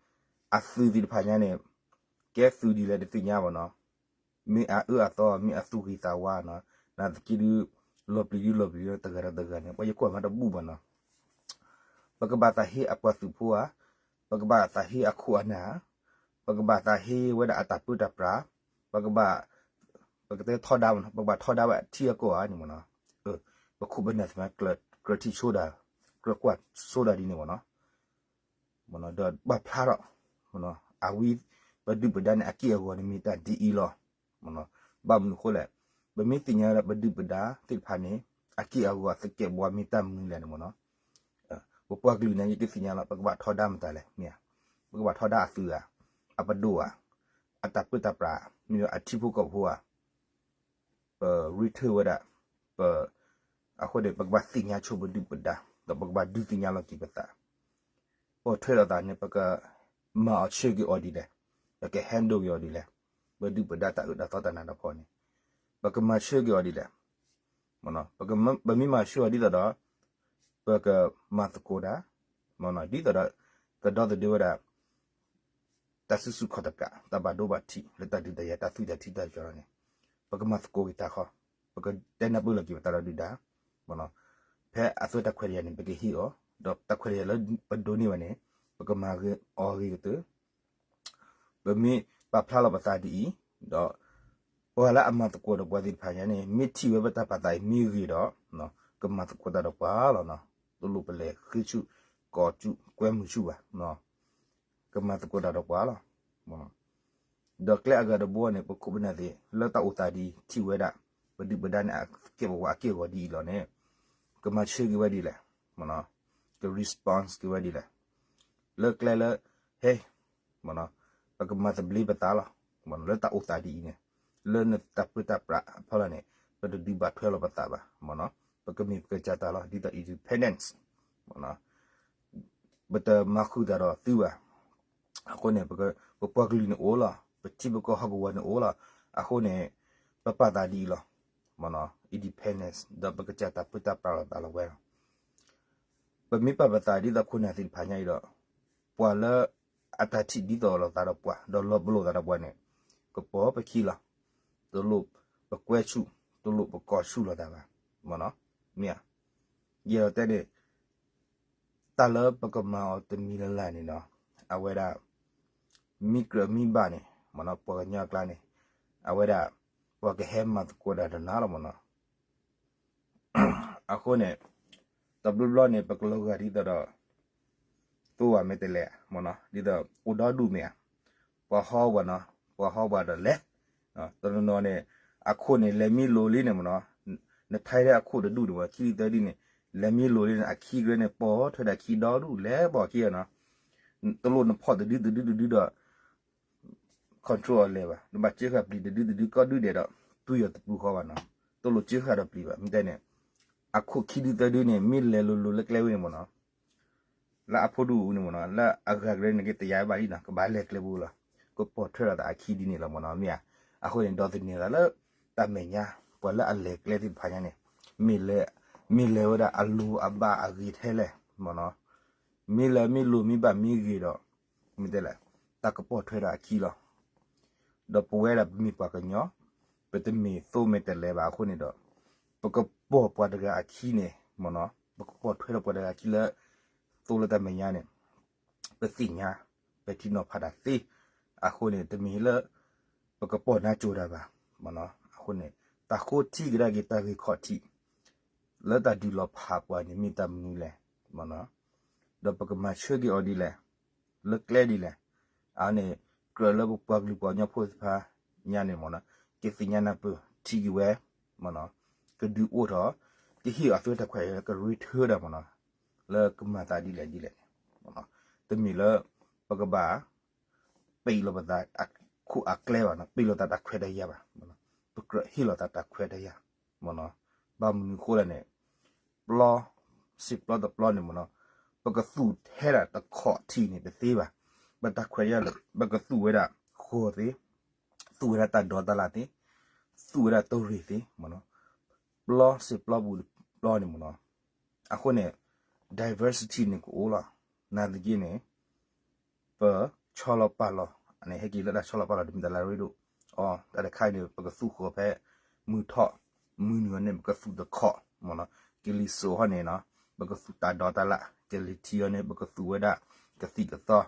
အသုးသ့ၣ်တဖၣ်ညါန့ၣ် ကဲသုးဒ်လဲၣ်တသ့ၣ်ညါဘၣ်နီၤ, မ့ၢ်အအၢအသီ မ့ၢ်အသူၣ်ဂ့ၤသးဝါနီၤ, နာ်သက့ဒုး လီၤပျံၤဒုးလီၤပျံၤတဂၤဒီးတဂၤန့ၣ် ပှၤယကွၢ်မးတဘူၣ်ဘၣ်နီၤ. ပကဘၣ်သးဟ့အပှၤသုးဖိဧါ, ပကဘၣ်သးဟ့အခိၣ်အနၢ်ဧါ, ပကဘၣ်သးဟ့ဝဲဒၣ်အတၢ်ပၢတၢ်ပြး, ပကဘၣ် ပကတဲထီဒါမ့ၢ်နီၤ, ပကဘၣ်ထီဒါဝဲအထံအကီၢ်ဧါန့ၣ်မ့ၢ်နီၤ, ပခိၣ်ပနၢ်သ့ၣ်မး ကြၢးထံၣ်ဆိဒၣ်, ကြၢးကွၢ်ဆိဒၣ်ဒ်န့ၣ်မ့ၢ်နီၤ. ဒီးပာ်ဖျါထီၣ် အဝံ ပဒုၣ်ပဒါန့ၣ် အက့ၢ်အဂီၤန့ၣ်မ့ၢ်တၢ်ဒ်အံၤလီၤ. ဘၣ်မနုၤအဃိလဲၣ်, ပမ့ၢ်သ့ၣ်ညါဝဲဒၣ်ပဒုၣ်ပဒါသ့ၣ်တဖၣ်န့ၣ် အက့ၢ်အဂီၤအသကဲးပဝးမ့ၢ်တၢ်မနုၤလဲၣ်န့ၣ်မ့ၢ်နီၤ, ပပှၤကလုာ်န့ၣ် ယကသ့ၣ်ညါလီၤ ပကဘၣ်ထီဒါမတၤလဲၣ် မ့ၢ်ဧါ, ပကဘၣ်ထီဒါအသုးဧါ, အပဒိၣ်ဧါ, အတၢ်ပၢတၢ်ပြး, မ့ၢ်အထံဖိကီၢ်ဖိဧါ ပရ့ထၢဝဲဒၣ်, ပ, အဃိန့ၣ် ပကဘၣ်သ့ၣ်ညါဆိပဒုၣ်ပဒါ, ဒီးပကဘၣ်ဒုးသ့ၣ်ညါလီၤက့ၤပသး, ပိာ်ထွဲလိာ်သးန့ၣ် ပကမၤအီၤဆၢက့ၤအီၤဒ်လဲၣ်, ပက handle က့ၤအီၤဒ်လဲၣ်, ပဒုၣ်ပဒါတၢ်အၢတၢ်သီတၢ်နးတၢ်ဖှီၣ်န့ၣ်, ပကမၤဆၢက့ၤအီၤဒ်လဲၣ်, ပမ့ၢ်မၤဆၢအီၤဒ်သိးဒီး ပကမၤသကိးတၢ်, ဒ်သိးဒီး ကဒီသဒၢဝဲဒၣ် တၢ်စုဆူၣ်ခီၣ်တကး တၢ်ဘၣ်ဒိဘၣ်ထံး လၢတၢ်ဒုးတၢ်ယၤ တၢ်သွံၣ်တၢ်ထံတၢ်ကီၤန့ၣ်, ပကမၤသကိးက့ၤတၢ်ဃီ, ပကတဲနၢ်ပၢၢ်လီၤက့ၤပသးဒီးဒုၣ်ဒါ, ဖဲအသွဲတၢ်ခွဲးတၢ်ယာ်န့ၣ် ပကဟ့ၣ်အီၤ, ဒီးတၢ်ခွဲးတၢ်ယာ်လၢပဒိးန့ၢ်ဘၣ်န့ၣ် ပကမၤဂ့ၤအီၤဂ့ၤကတၢၢ်, ပမ့ၢ်ပာ်ဖျါလီၤပသးဒ်အံၤ, ဒီး ပှၤလၢအမၤသကိးဒီးပှၤသ့ၣ်တဖၣ်ညါန့ၣ် မ့ၢ်ထံၣ်ဝဲပတၢ်ပာ်သးအံၤမ့ၢ်ဂ့ၤဒီး ကမၤသကိးတၢ်ဒီးပှၤလီၤနီၤ, တလိၣ်ပလဲၤဃ့ဆူၣ် ကိးဆူၣ် ကွဲမုာ်ဆူၣ်ဘၣ်, ကမၤသကိးတၢ်ဒီးပှၤလီၤ. ဒီးကျဲအဂၤတဘိန့ၣ် ပခိၣ်ပနၢ်သ့ၣ် လၢတၢ်အိၣ်သးဒ်ထံၣ်ဝဲဒၣ် ပဒုၣ်ပဒါန့ၣ် အကဲပဝးအက့ၢ်အဂီၤဒ်အံၤလီၤန့ၣ် ကမၤဆၢက့ၤဝဲဒ်လဲၣ်, က response က့ၤဝဲဒ်လဲၣ်, လၢကျဲလၢ ဟဲ ပကမၤသဘျ့ပသးလီၤ. လၢတၢ်အိၣ်သးဒ်အံၤန့ၣ် လၢနတၢ်ပၢတၢ်ပြးအဖီလာ်န့ၣ် ပတဒုးဘၣ်ထွဲလီၤပသးဘၣ်, ပကမ့ၢ်ပကစၢ်တၢ်လီၤ ဒ်သိး independence, ပတမၤဃုာ်တၢ်ဒီးသုဘၣ်. အဃိန့ၣ် ပပှၤကလုာ်န့ၣ်အိၣ်လီၤ, ပထံပကီၢ်ဟီၣ်ကဝီၤန့ၣ်အိၣ်လီၤ. အဃိန့ၣ် ပပာ်သးဒ်အံၤလီၤ, independence ဒီးပကစၢ်တၢ်ပၢတၢ်ပြးလိာ်သးလီၤဝဲလီၤ. ပမ့ၢ်ပာ်ပသးဒ်သိးခိၣ်နၢ်သ့ၣ်တဖၣ်ညါအံၤဒီး ပှၤလၢအတၢ်ထံၣ်ဒ်သိးလိာ်သးဒီးပှၤ ဒီးလီၤပလိာ်သးဒီးပှၤန့ၣ် ကပိာ်ပခံလီၤ. တလိၣ်ပကွဲဆူၣ် တလိၣ်ပကိးဆူၣ်လိာ်သးဘၣ်, မ့ၢ်ဧါ. ယအဲၣ်ဒိးတဲန့ၣ် တၢ်လၢပကမၤအီၤတမံၤလၢ်လၢ်န့ၣ်ဒီး အဝဲဒၣ် မ့ၢ်ကြၢးမ့ၢ်ဘၣ်န့ၣ် ပှၤကညီအကျါန့ၣ် အဝဲဒၣ် ပှၤကဟဲမၤသကိးတၢ်ဒီးနၤလီၤမ့ၢ်နီၤ. အဃိန့ၣ် တဘျီဘျီန့ၣ် ပကလီၤဂာ်ဒ်သိးဒီး သိဝဲမ့ၢ်တလဲၤမ့ၢ်နီၤ ဒ်သိးအိၣ်ဒီဒူၣ်မ့ၢ်ဧါ, ပှၤဟီပှၤနီၤ ပှၤဟီပှၤဒီးလဲၤ တနီၤနီၤန့ၣ် အခိၣ်န့ၣ် လဲၤမ့ၢ်လိၤလံန့ၣ်မ့ၢ်နီၤ, နထဲထဲအခိၣ်တဒူၣ်န့ၣ် ခံဒုသၢဒုန့ၣ် လဲၤမ့ၢ်လိၤလံန့ၣ် အခံကရၢန့ၣ် ပိာ်ထွဲဒၣ်ခံဒီဒူၣ် လဲၤပိာ်ခံနီၤ, တလိၣ်နဖီၣ်တဒုတဒုတဒုဒီး control အီၤလဲၤဘၣ်, နဘၣ်စၢဃာ်ပျံၤတဒုတဒု ကီၢ်ဒုၣ်ဒဲးဒီး တွံၢ်အီၤတပူၤဃီဘၣ်နီၤ, တလိၣ်စၢဃာ်ဒီးပျံၤဘၣ်. မ့ၢ်တဲန့ၣ် အခိၣ်ခံဒုသၢဒုန့ၣ် မ့ၢ်လဲၤလိၤလိၤလၢကျဲဝဲန့ၣ်မ့ၢ်နီၤ လၢအဖိဒူၣ်အူန့ၣ်မ့ၢ်နီၤ လၢအဂၤကရၢန့ၣ်က့ၤတယာ်ဘၣ်လံနီၤ ကဘၣ်လဲၤကျဲပူၤလီၤ. ကပိာ်ထွဲလိာ်သးအခံဒ်န့ၣ်လီၤမ့ၢ်နီၤ မ့ၢ်ဧါ. အဃိန့ၣ် ဒီးသန့ၤသးလၢ တၢ်မဲာ်ညါ ပှၤလၢအလဲၤကျဲသ့ၣ်တဖၣ်ညါန့ၣ် မ့ၢ်လဲၤ မ့ၢ်လဲၤဝဲဒၣ်အလိၤအဘၣ်အဂ့ၤထဲလဲၣ်မ့ၢ်နီၤ, မ့ၢ်လဲၤမ့ၢ်လိၤမ့ၢ်ဘၣ်မ့ၢ်ဂ့ၤဒီး မ့ၢ်တဲလဲၣ် တၢ်ကပိာ်ထွဲဒီးအခံလီၤ. ဒီးပဝဲဒၣ်ပမ့ၢ်ပှၤကညီ ပတမ့ၢ်သိမဲာ်တဲးလဲးဘၣ်အဃိန့ၣ်ဒီး ပကပိာ်ပှၤတဂၤအခံန့ၣ်မ့ၢ်နီၤ ပကပိာ်ထွဲဒီးပှၤတဂၤအခံလၢ သိလၢတၢ်မဲာ်ညါန့ၣ် ပသ့ၣ်ညါ ပထံၣ်နီၤဖးတၢ်သ့ အဃိန့ၣ် တမ့ၢ်လၢ ပကပိာ်နါစိၤတၢ်ဘၣ် မ့ၢ်နီၤ. အဃိန့ၣ် တၢ်ဃိထံကဒါက့ၤတၢ်ဂ့ၢ်ခီၣ်ထံး လၢတၢ်ဒုးလီၤဖးပှၤန့ၣ် မ့ၢ်တၢ်မနုၤလဲၣ် မ့ၢ်နီၤ. ဒီးပကမၤဆၢက့ၤအီၤဒ်လဲၣ် လၢကျဲဒ်လဲၣ်. အန့ၣ် ကြၢးလၢပပှၤကလုာ်ပှၤကညီဖိသ့ၣ်တဖၣ်ညါန့ၣ်မ့ၢ်နီၤ ကသ့ၣ်ညါနၢ်ပၢၢ်ထံက့ၤဝဲ မ့ၢ်နီၤ ကဒုးအိၣ်ထီၣ် ကဟ့ၣ်အီၤအသွဲတၢ်ခွဲး ကရ့ထၢဒၣ်မ့ၢ်နီၤ လၢကမၤသးဒ်လဲၣ်ဒ်လဲၣ်န့ၣ် တမ့ၢ်လၢ ပကဘၣ် ပ့ၢ်လိာ်ပသးအခိၣ်အကျဲဘၣ်နီၤ ပ့ၢ်လိာ်သးတၢ်ခွဲးတၢ်ယာ်ဘၣ် ပကြၢးဟ့ၣ်လီၤသးတၢ်ခွဲးတၢ်ယာ် မ့ၢ်နီၤ. ဘၣ်မနုၤဃိလဲၣ်န့ၣ် ပျီ စံာ်ပျီတပျီန့ၣ်မ့ၢ်နီၤ ပကသူၣ်ထဲဒၣ်တခီၣ်ထံးန့ၣ်တသ့ဘၣ်. ပတၢ်ခွဲးတၢ်ယာ်လၢ ပကသူၣ်ဝဲဒၣ်ဃီၤသ့, သူၣ်ဝဲဒၣ်တၢ်ဒီတၢ်လၣ်သ့, သူၣ်ဝဲဒၣ်တိၢ်ရ့ၣ်သ့မ့ၢ်နီၤ, ပျီစံာ်ပျီပူၤတပျီန့ၣ်မ့ၢ်နီၤ, အဃိန့ၣ် diversity န့ၣ်ကအိၣ်လီၤ. နာ်သက့န့ၣ် ပဆီလီၤပာ်လီၤ, န့ၣ် ဟဲက့ၤလၢတၢ်ဆီလီၤပာ်လီၤ တမ့ၢ်တၢ်လၢအရ့ဒိၣ်အီၤ, တၢ်တခါအံၤန့ၣ် ပကသူၣ်ဃီၤဖဲ မုၢ်ထီၣ်, မုၢ်နုာ်အီၤန့ၣ် ပကသူၣ်တခီၣ်မ့ၢ်နီၤ, ကလံၤစိးဟီန့ၣ်နီၤ ပကသူၣ်တၢ်ဒီတၢ်လၣ်, ကလံၤထံးအီၤန့ၣ် ပကသူၣ်ဝဲဒၣ်ကသံၣ်ကသီ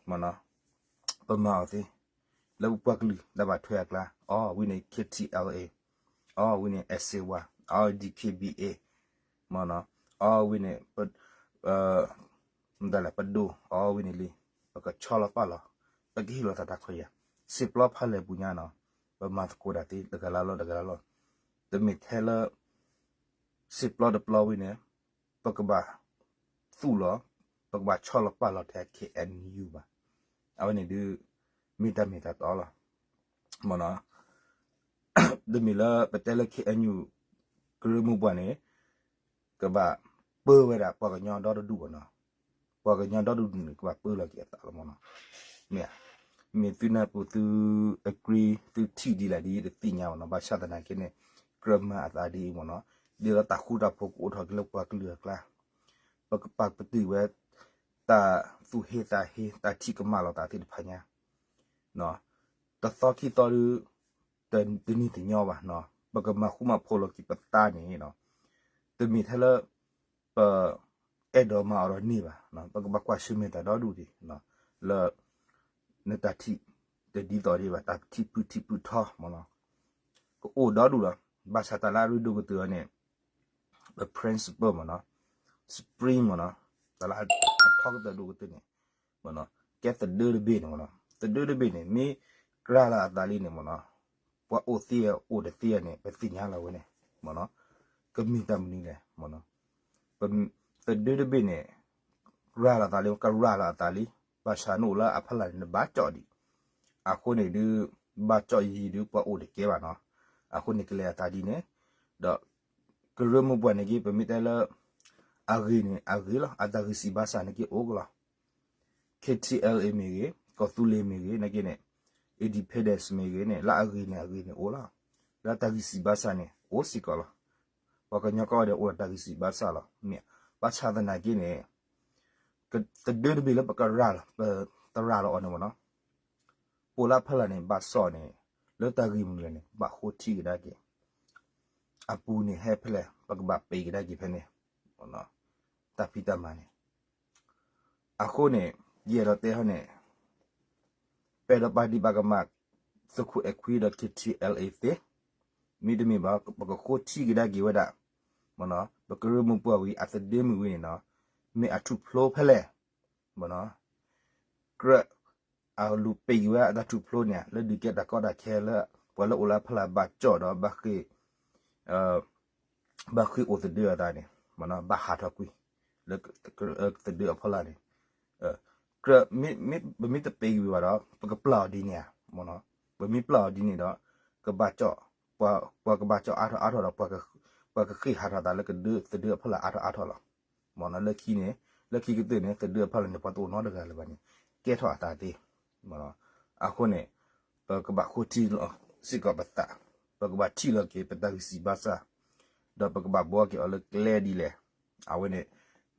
မ့ၢ်နီၤ, ပမၤအီၤသ့, လၢပပှၤကလုာ်တၢ်ဘၣ်ထွဲအကျါ, အီၤဝံၤန့ၣ် K T L A, အီၤဝံၤန့ၣ် S A Y, အီၤ D K B A, မ့ၢ်နီၤ, အီၤဝံၤန့ၣ် မတၤလဲၣ် ပဒိၣ်, အီၤဝံၤန့ၣ်လံ, ပကဆီလီၤပာ်လီၤ, ပကဟ့ၣ်လီၤသးတၢ်ခွဲးယာ်, စံာ်ပျီဖးလဲၢ်ပူၤညါနီၤ, ပမၤသကိးတၢ်သ့ တဂၤလၢ်လီၢ်တဂၤလၢ်လီၢ်, တမ့ၢ်ထဲလၢ စံာ်ပျီတပျီဝံၤန့ၣ် ပကဘၣ်သူၣ်လီၤ, ပကဘၣ်ဆီလီၤပာ်လီၤထဲ K N U ဘၣ်. အဝဲန့ၣ်ဒုး မ့ၢ်တၢ်မ့ၢ်တၢ်တီလီၤ. မ့ၢ်နီၤ, တမ့ၢ်လၢပတဲလၢ K N U ကရၢမိၢ်ပှၢ်န့ၣ် ကဘၣ်ပၢဝဲဒၣ်ပှၤကညီဒီတဒူၣ်ဘၣ်နီၤ. ပှၤကညီဒီတဒူၣ်န့ၣ် ကဘၣ်ပၢလီၤက့ၤအသးလီၤမ့ၢ်နီၤ. မ့ၢ်ဧါ, မ့ၢ်သုနၢ်ပၢၢ်သု agree သုထံၣ်ဒ်လဲၣ်ဒ်ယတသ့ၣ်ညါဘၣ်နီၤ. ဘၣ်ဆၣ်သနာ်က့န့ၣ် ကြၢးမၤအသးဒ်အံၤမ့ၢ်နီၤ, ဒ်သိးတၢ်ဃူတၢ်ဖိးကအိၣ်ထီၣ်က့ၤလၢပှၤကလုာ်အကျါ, ပကပာ်ပတုာ်ဝဲ တၢ်သူၣ်ဟ့သးဟ့ တၢ်ထံၣ်ကမၣ်လိာ်သးသ့ၣ်တဖၣ်ညါ တသီခံသီဒီး တနံၤတညီဘၣ်, ပကမၤဃူမၤဖိးလီၤက့ၤပသးန့ၣ်, တမ့ၢ်ထဲလၢ ပအဲၣ်ဒိးမၤအီၤဒီးန့ၢ်ဘၣ်, ပကဘၣ်ကွၢ်ဆၢၣ်မဲာ်တၢ်ဒီဒူၣ်ဒံး လၢ နတၢ်ထံၣ်တဒ်သိးဒံးဘၣ်, တၢ်ထံၣ်ဖုထံၣ်ဖုထီမ့ၢ်နီၤ, ကအိၣ်ဒီဒူၣ်လီၤ. ဘၣ်ဆၣ်တၢ်လၢအရ့ဒိၣ်ကတၢၢ်အီၤန့ၣ် ပ principle မ့ၢ်နီၤ, spring မ့ၢ်နီၤ, တၢ်လၢအထီကတၢၢ်ဒိၣ်ကတၢၢ်န့ၣ် မ့ၢ်နီၤ, ကဲသဒၢတဘ့ၣ်န့ၣ်မ့ၢ်နီၤ, သဒၢတဘ့ၣ်န့ၣ် မ့ၢ်ကြၢးလီၤအသးလံန့ၣ်မ့ၢ်နီၤ, ပှၤအိၣ်သ့အိၣ်တသ့န့ၣ် ပသ့ၣ်ညါလီၤဝဲန့ၣ် မ့ၢ်နီၤ, ကမ့ၢ်တၢ်မနုၤလဲၣ် မ့ၢ်နီၤ, သဒၢတဘ့ၣ်န့ၣ် ကြၢးလီၤအသးလံ ကကြၢးလီၤအသးလံ, ဘၣ်ဆၣ်နအိၣ်လၢအဖီလာ်န့ၣ် နဘၣ်ကၠီၣ်ဒံး, အဃိန့ၣ်ဒုး ဘၣ်ကၠီၣ်ယံၤဒုး ပှၤအိၣ်တကဲဘၣ်နီၤ, အဃိန့ၣ်ကလဲၤအသးဒ်န့ၣ်, ဒီး ကရၢမိၢ်ပှၢ်န့ၣ်က့ ပမ့ၢ်တဲလၢ အဂ့ၤန့ၣ်အဂ့ၤလီၤ, အတၢ်ဂံၢ်စၢ်ဘါစၢ်န့ၣ်က့အိၣ်ကလီၤ, K T L A မ့ၢ်ဂ့ၤ, ကီၢ်သူလ့ၤမ့ၢ်ဂ့ၤ, နာ်က့န့ၣ် independence မ့ၢ်ဂ့ၤန့ၣ် လၢအဂ့ၤန့ၣ်အဂ့ၤန့ၣ်အိၣ်လီၤ, လၢတၢ်ဂံၢ်စၢ်ဘါစၢ်န့ၣ် အိၣ်စ့ၢ်ကီးလီၤ, ပှၤကညီကီၢ်ဒီးအိၣ်ဒီးတၢ်ဂံၢ်စၢ်ဘါစၢ်လီၤ, မ့ၢ် ဘၣ်ဆၣ်သနာ်က့န့ၣ် သဒၢတဘ့ၣ်လၢပကရၤလီၤ ပတရၤလီၤအီၤန့ၣ်မ့ၢ်နီၤ, ပအိၣ်လၢအဖီလာ်န့ၣ် ဘၣ်စီၣ်န့ၣ် လၢတၢ်ဂ့ၢ်မနုၤလဲၣ်န့ၣ် ဘၣ်ဃိထံကဒါက့ၤ, အပူၤန့ၣ်ဟဲဖဲလဲၣ် ပကဘၣ်ပံးကဒါက့ၤဖဲန့ၣ်, တၢ်ဖံးတၢ်မၤန့ၣ်, အဃိန့ၣ် ယအဲၣ်ဒိးတဲဟီန့ၣ် ပအဲၣ်ဒိးပာ်ဒံးပာ်ကမၣ် သုးခိၣ်အဲၣ်ခွံဒီး K T L A သ့, မ့တမ့ၢ်ဘၣ် ပကဃိထံကဒါက့ၤဝဲဒၣ်, မ့ၢ်နီၤ ပကရၢမိၢ်ပှၢ်ဝံၤ အသဒၢမုၢ်ဝံၤန့ၣ်နီၤ, မ့ၢ်အထူၣ်ဖျိဖဲလဲၣ်, မ့ၢ်နီၤ ကြၢး အလူၤပံးက့ၤဝဲအတၢ်ထူၣ်ဖျိန့ၣ် လၢဒုးကဲတၢ်ကီတၢ်ခဲလၢ ပှၤလၢအိၣ်လၢအဖီလာ်ဘၣ်ကၠီၣ်ဒီး ဘၣ်ဃ့ၢ်အိၣ်သဒၢအသးန့ၣ် မ့ၢ်နီၤ ဘၣ်ဟးထီၣ်ကွံာ် လၢသဒၢအဖီလာ်န့ၣ် ကြၢး ပမ့ၢ်တပံးက့ၤဝံၤဘၣ်ဒီး ပကပျၢ်အီၤဒ်န့ၣ်ဧါ, မ့ၢ်နီၤ ပမ့ၢ်ပျၢ်အီၤဒ်န့ၣ်ဒီး ကဘၣ်ကၠီၣ် ပှၤကဘၣ်ကၠီၣ်အါထီၣ်အါထီၣ်ဒီး ပှၤကဃ့ၢ်ဟးထီၣ်သးလၢကဒၢသဒၢအဖီလာ်အါထီၣ်အါထီၣ်လီၤ. မ့ၢ်နီၤ လၢခံန့ၣ် လၢခံကတၢၢ်န့ၣ် သဒၢအဖီလာ်န့ၣ် ပှၤတအိၣ်နီတဂၤလၢၤဘၣ်န့ၣ် ကဲထီၣ်အသးသ့. မ့ၢ်နီၤ အဃိန့ၣ် ပကဘၣ်ဃိထံလီၤစ့ၢ်ကီးပသး, ပကဘၣ်ထံၣ်လီၤက့ၤပတၢ်ဂံၢ်စၢ်ဘါစၢ်, ဒီးပကဘၣ်ဘှီက့ၤအီၤလၢကျဲဒ်လဲၣ်, အဝဲန့ၣ်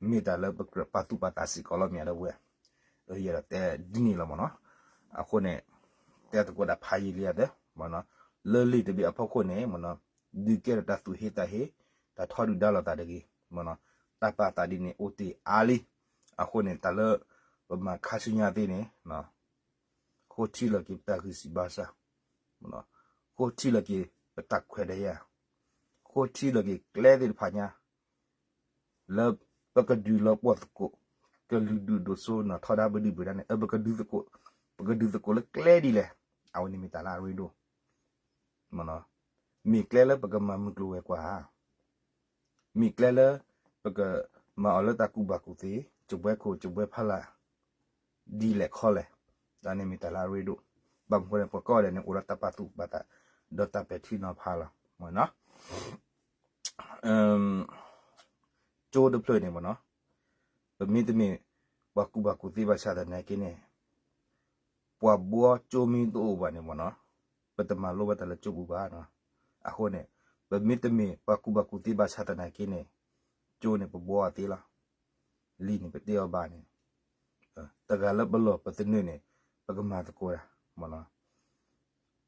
မ့ၢ်တၢ်လၢပကြၢးပာ်သူၣ်ပာ်သးစ့ၢ်ကီးလီၤ မ့ၢ်ဧါ ဒီပုၢ်ဝဲၢ်, ယအဲၣ်ဒိးတဲဒ်န့ၣ်လီၤ မ့ၢ်နီၤ. အဃိန့ၣ် တဲသကိးတၢ်ဖးယံာ်လံဧါသ့, မ့ၢ်နီၤ, လၢလံာ်တဘ့ၣ်အဖီခိၣ်န့ၣ် မ့ၢ်နီၤ, ဒုးကဲထီၣ်တၢ်သူၣ်ဟ့သးဟ့, တၢ်ထီဒုၣ်ဒါလိာ်သးတဂ့ၤ, မ့ၢ်နီၤ, တၢ်ပာ်သးဒ်န့ၣ် အိၣ်တ့ၢ်အါလံ. အဃိန့ၣ် တၢ်လၢပမၤခါဆူညါသ့န့ၣ် ဃိထံလီၤက့ၤပတၢ်ဂံၢ်စၢ်ဘါစၢ်, ဃိထံလီၤက့ၤပတၢ်ခွဲးတၢ်ယာ်, ဃိထံလီၤက့ၤကျဲသ့ၣ်တဖၣ်ညါ လၢပကဒုးလီၤပှီၢ်သကိး, ကလုာ်ဒူၣ်ဒိၣ်စိနီၤ ထီဒါပဒုၣ်ပဒါန့ၣ် ပကဒုးသကိး, ပကဒုးသကိးလၢကျဲဒ်လဲၣ်, အဝဲန့ၣ်မ့ၢ်တၢ်လၢအရ့ဒိၣ်, မ့ၢ်ကျဲလၢပကမၤမုၢ်ကျိၤဝဲၤကွာ်ဧါ, မ့ၢ်ကျဲလၢပကမၤအီၤလၢတၢ်ကူၣ်ဘၣ်ကူၣ်သ့, ကဘှဲခိၣ်ကဘှဲဖီလာ် ဒ်လဲၣ်ခီလဲၣ်, တၢ်န့ၣ်မ့ၢ်တၢ်လၢအရ့ဒိၣ်, ဘၣ်မနုၤဃိလဲၣ် ပှၤကိးဂၤဒဲးန့ၣ် အိၣ်ဒီးတၢ်ပာ်သူၣ်ပာ်သး ဒီးတၢ်ပဲာ်ထံနီၤဖးလီၤ, မ့ၢ်နီၤ. ကၠိတဖျၢၣ်န့ၣ် မ့ၢ်နီၤ, ပမ့ၢ်တမ့ၢ် ပှၤကူၣ်ဘၣ်ကူၣ်သ့ဘၣ်ဆၣ်သနာ်က့န့ၣ် ပှၤဘှီကၠိမ့ၢ်တအိၣ်ဘၣ်န့ၣ်မ့ၢ်နီၤ, ပတမၤလိဘၣ်တၢ်လၢကၠိပူၤဘၣ်နီၤ. အဃိန့ၣ် ပမ့တမ့ၢ်ပှၤကူၣ်ဘၣ်ကူၣ်သ့ဘၣ်ဆၣ်သနာ်က့န့ၣ် ကၠိန့ၣ်ပဘှီအီၤသ့လီၤ. လံာ်န့ၣ်ပတ့အီၤဘၣ်န့ၣ် တဂၤလၢပလီၢ်ပသနၢၣ်န့ၣ် ပကမၤသကိးတၢ်မ့ၢ်နီၤ.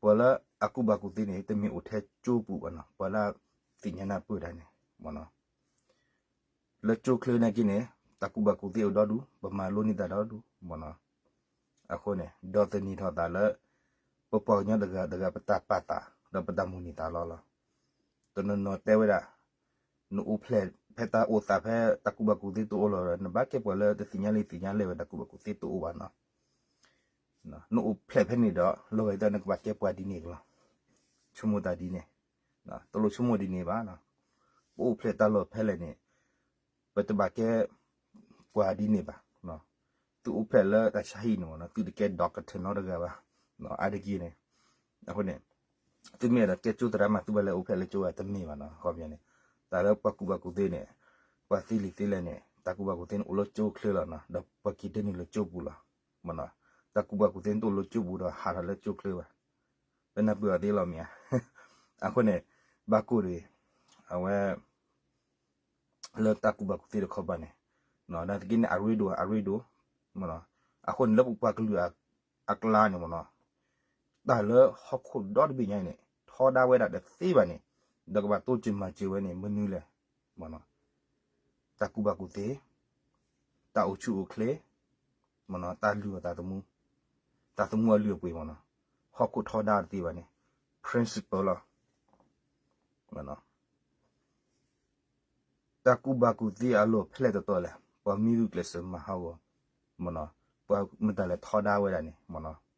ပှၤလၢအကူၣ်ဘၣ်ကူၣ်သ့န့ၣ် တမ့ၢ်အိၣ်ထဲကၠိပူၤဘၣ်နီၤ, ပှၤလၢသ့ၣ်ညါနၢ်ပၢၢ်တၢ်န့ၣ်မ့ၢ်နီၤ. လၢကၠိချၢနာ်က့န့ၣ် တၢ်ကူၣ်ဘၣ်ကူၣ်သ့အိၣ်ဒီဒူၣ်, ပမၤလိန့ၢ်တၢ်ဒီဒူၣ်မ့ၢ်နီၤ. အဃိန့ၣ် ဒီးသန့ၤထီၣ်သးလၢ ပပှၤကညီတဂၤတဂၤ ပတၢ်ပာ်သး ဒီးပတၢ်မိၣ်န့ၢ်သးလီလီၤ. တနီၤနီၤတဲဝဲဒၣ် နအိၣ်ဖျဲၣ်ဖဲတၢ်အိၣ်သးဖဲတၢ်ကူၣ်ဘၣ်ကူၣ်သ့တအိၣ်လီၤဒီး နဘၣ်ကဲပှၤလၢတသ့ၣ်ညါလံသ့ၣ်ညါလဲၢ်ဝဲတၢ်ကူၣ်ဘၣ်ကူၣ်သ့တအိၣ်ဘၣ်နီၤ. နအိၣ်ဖျဲၣ်ဖဲန့ၣ်ဒီး လီၤဂာ်ဒ်သိးနကဘၣ်ကဲပှၤဒ်န့ၣ်ကလီၤ. ဆိကမိၣ်တၢ်ဒ်န့ၣ်, တလိၣ်ဆိကမိၣ်ဒ်န့ၣ်ဘၣ်. ပအိၣ်ဖျဲၣ်တၢ်လီၢ်ဖဲလဲၣ်န့ၣ် ပတဘၣ်ကဲပှၤဒ်န့ၣ်ဘၣ်. သုအိၣ်ဖျဲၣ်လၢတၢ်ဆါဟံၣ်န့ၣ်မ့ၢ်နီၤ, သုတကဲ doctor နီတဂၤဘၣ်. အါတက့ၢ်န့ၣ် အဃိန့ၣ် သုမ့ၢ်အဲၣ်ဒိးကဲကၠိသရၣ်မၤသုဘၣ်လဲၣ်အိၣ်ဖျဲၣ်လၢကၠိဝဲတမ့ၢ်ဘၣ်နီၤ. ခီပညီန့ၣ် တၢ်လၢပှၤကူၣ်ဘၣ်ကူၣ်သ့န့ၣ် ပှၤသ့လံာ်သ့လဲၢ်န့ၣ် တၢ်ကူၣ်ဘၣ်ကူၣ်သ့န့ၣ်အိၣ်လၢကၠိချၢလီၤနီၤ, ဒီးပှၤက့ၤတန့ၢ်လၢကၠိပူၤလီၤမ့ၢ်နီၤ. တၢ်ကူၣ်ဘၣ်ကူၣ်သ့န့ၣ်တအိၣ်လၢကၠိပူၤဒီးဟးထီၣ်လၢကၠိချၢဘၣ်. ပနၢ်ပၢၢ်အီၤသ့လီၤမ့ၢ်ဧါ. အဃိန့ၣ် ဘၣ်ကိၢ်တဂ့ၤ အဝဲ လၢတၢ်ကူၣ်ဘၣ်ကူၣ်သ့တခီပၤန့ၣ် နာ်သက့န့ၣ် အရ့ဒိၣ်အရ့ဒိၣ်မ့ၢ်နီၤ. အဃိန့ၣ် လၢပပှၤကလုာ်အကျါန့ၣ်မ့ၢ်နီၤ, တၢ်လၢဟီၣ်ခိၣ်ဒီတဘ့ၣ်ညါအံၤန့ၣ် ထီဒါဝဲဒၣ်တသ့ဘၣ်န့ၣ် ဒီးကဘၣ်တိစၢၤမၤစၢၤဝဲန့ၣ် မနုၤလဲၣ်မ့ၢ်နီၤ. တၢ်ကူၣ်ဘၣ်ကူၣ်သ့, တၢ်အိၣ်ဆူၣ်အိၣ်ချ့မ့ၢ်နီၤ, တၢ်လုၢ်အီၣ်သးသမူ, တၢ်သမူအလုၢ်အပှ့ၤမ့ၢ်နီၤ, ဟီၣ်ခိၣ်ထီဒါတသ့ဘၣ်န့ၣ် principle လီၤ. တၢ်ကူၣ်ဘၣ်ကူၣ်သ့အလီၢ်ဖဲလဲၣ်တတီၤလဲၣ်, ပှၤမံၤဂုာ်ကျဲးစၢးမၤဟးဂီၤမ့ၢ်နီၤ, ပှၤမတၤလဲၣ်ထီဒါဝဲဒၣ်န့ၣ်မ့ၢ်နီၤ,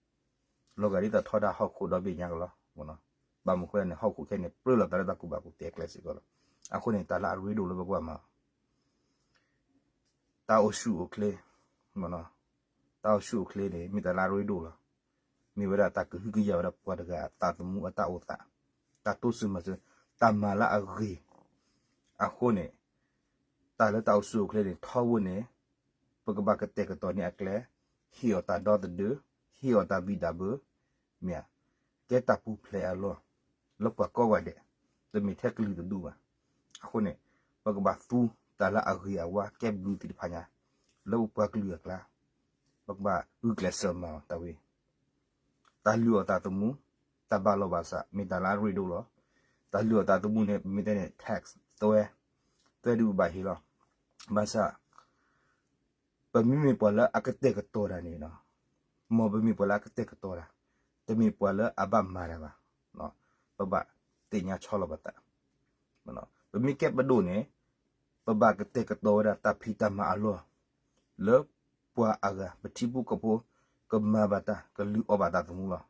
လီၤဂာ်ဒ်သိးထီဒါဟီၣ်ခိၣ်ဒီဘ့ၣ်ညါကလီၤမ့ၢ်နီၤ. ဘၣ်မနုၤဃိလဲၣ်န့ၣ် ဟီၣ်ခိၣ်ခဲအံၤန့ၣ် ပြၢလီၤသးလၢတၢ်ကူၣ်ဘၣ်ကူၣ်သ့အကျဲစ့ၢ်ကီးလီၤ. အဃိန့ၣ် တၢ်လၢအရ့ဒိၣ်လၢပကဘၣ်မၤ တၢ်အိၣ်ဆူၣ်အိၣ်ချ့မ့ၢ်နီၤ, တၢ်အိၣ်ဆူၣ်အိၣ်ချ့န့ၣ် မ့ၢ်တၢ်လၢအရ့ဒိၣ်လီၤ. မ့ၢ်ဝဲဒၣ်တၢ်ကဟုကယာ်ဝဲဒၣ်ပှၤတဂၤအသးသမူအတၢ်အိၣ်သး, တၢ်တိစၢၤမၤစၢၤ, တၢ်မၤလၢအဂ့ၤ. အဃိန့ၣ် တၢ်လၢတၢ်အိၣ်ဆူၣ်အိၣ်ချ့န့ၣ် ထီဘိန့ၣ် ပကဘၣ်ကတဲာ်ကတီၤန့ၢ်အကျဲ, ဟ့ၣ်အီၤတၢ်ဒီသဒၢ, ဟ့ၣ်အီၤတၢ်ဘံၣ်တၢ်ဘၢ, မ့ၢ်ဧါ, ကဲတၢ်ပူၤဖျဲးအလီၢ် လၢပှၤကိးဂၤဒဲး, တမ့ၢ်ထဲကလုာ်တဒူၣ်ဘၣ်. အဃိန့ၣ် ပကဘၣ်သူတၢ်လၢအဂ့ၤအဝါကဲဘျုးသ့ၣ်တဖၣ်ညါ လၢပပှၤကလုာ်အကျါ, ပကဘၣ်ဂုာ်ကျဲးစၢးမၤအီၤတၢ်ဝဲ တၢ်လုၢ်အီၣ်သးသမူ, တၢ်ဘၣ်လီၢ်ဘၣ်စး မ့ၢ်တၢ်လၢအရ့ဒိၣ်လီၤ. တၢ်လုၢ်အီၣ်သးသမူန့ၣ် ပမ့ၢ်တဲန့ၣ် tax သွဲ, သွဲဒုးပဘၣ်ဟ့ၣ်လီၤ. ဘၣ်ဆၣ် ပမ့မ့ၢ်ပှၤလၢအကတဲာ်ကတီၤတၢ်န့ၣ်, မ်ပမ့ၢ်ပှၤလၢအကတဲာ်ကတီၤတၢ်, တမ့ၢ်ပှၤလၢအဘၣ်မၤတၢ်ဘၣ်. ပဘၣ်သ့ၣ်ညါဆီလီၤပသး. ပမ့ၢ်ကဲပဒိၣ်န့ၣ် ပဘၣ်ကတဲာ်ကတီၤဝဲဒၣ်တၢ်ဖံးတၢ်မၤအလီၢ် လၢပှၤအဂၤ ပထံဖိကီၢ်ဖိ ကမၤဘၣ်တၢ် ကလုၢ်အီၣ်ဘၣ်တၢ်သမူလီၤ.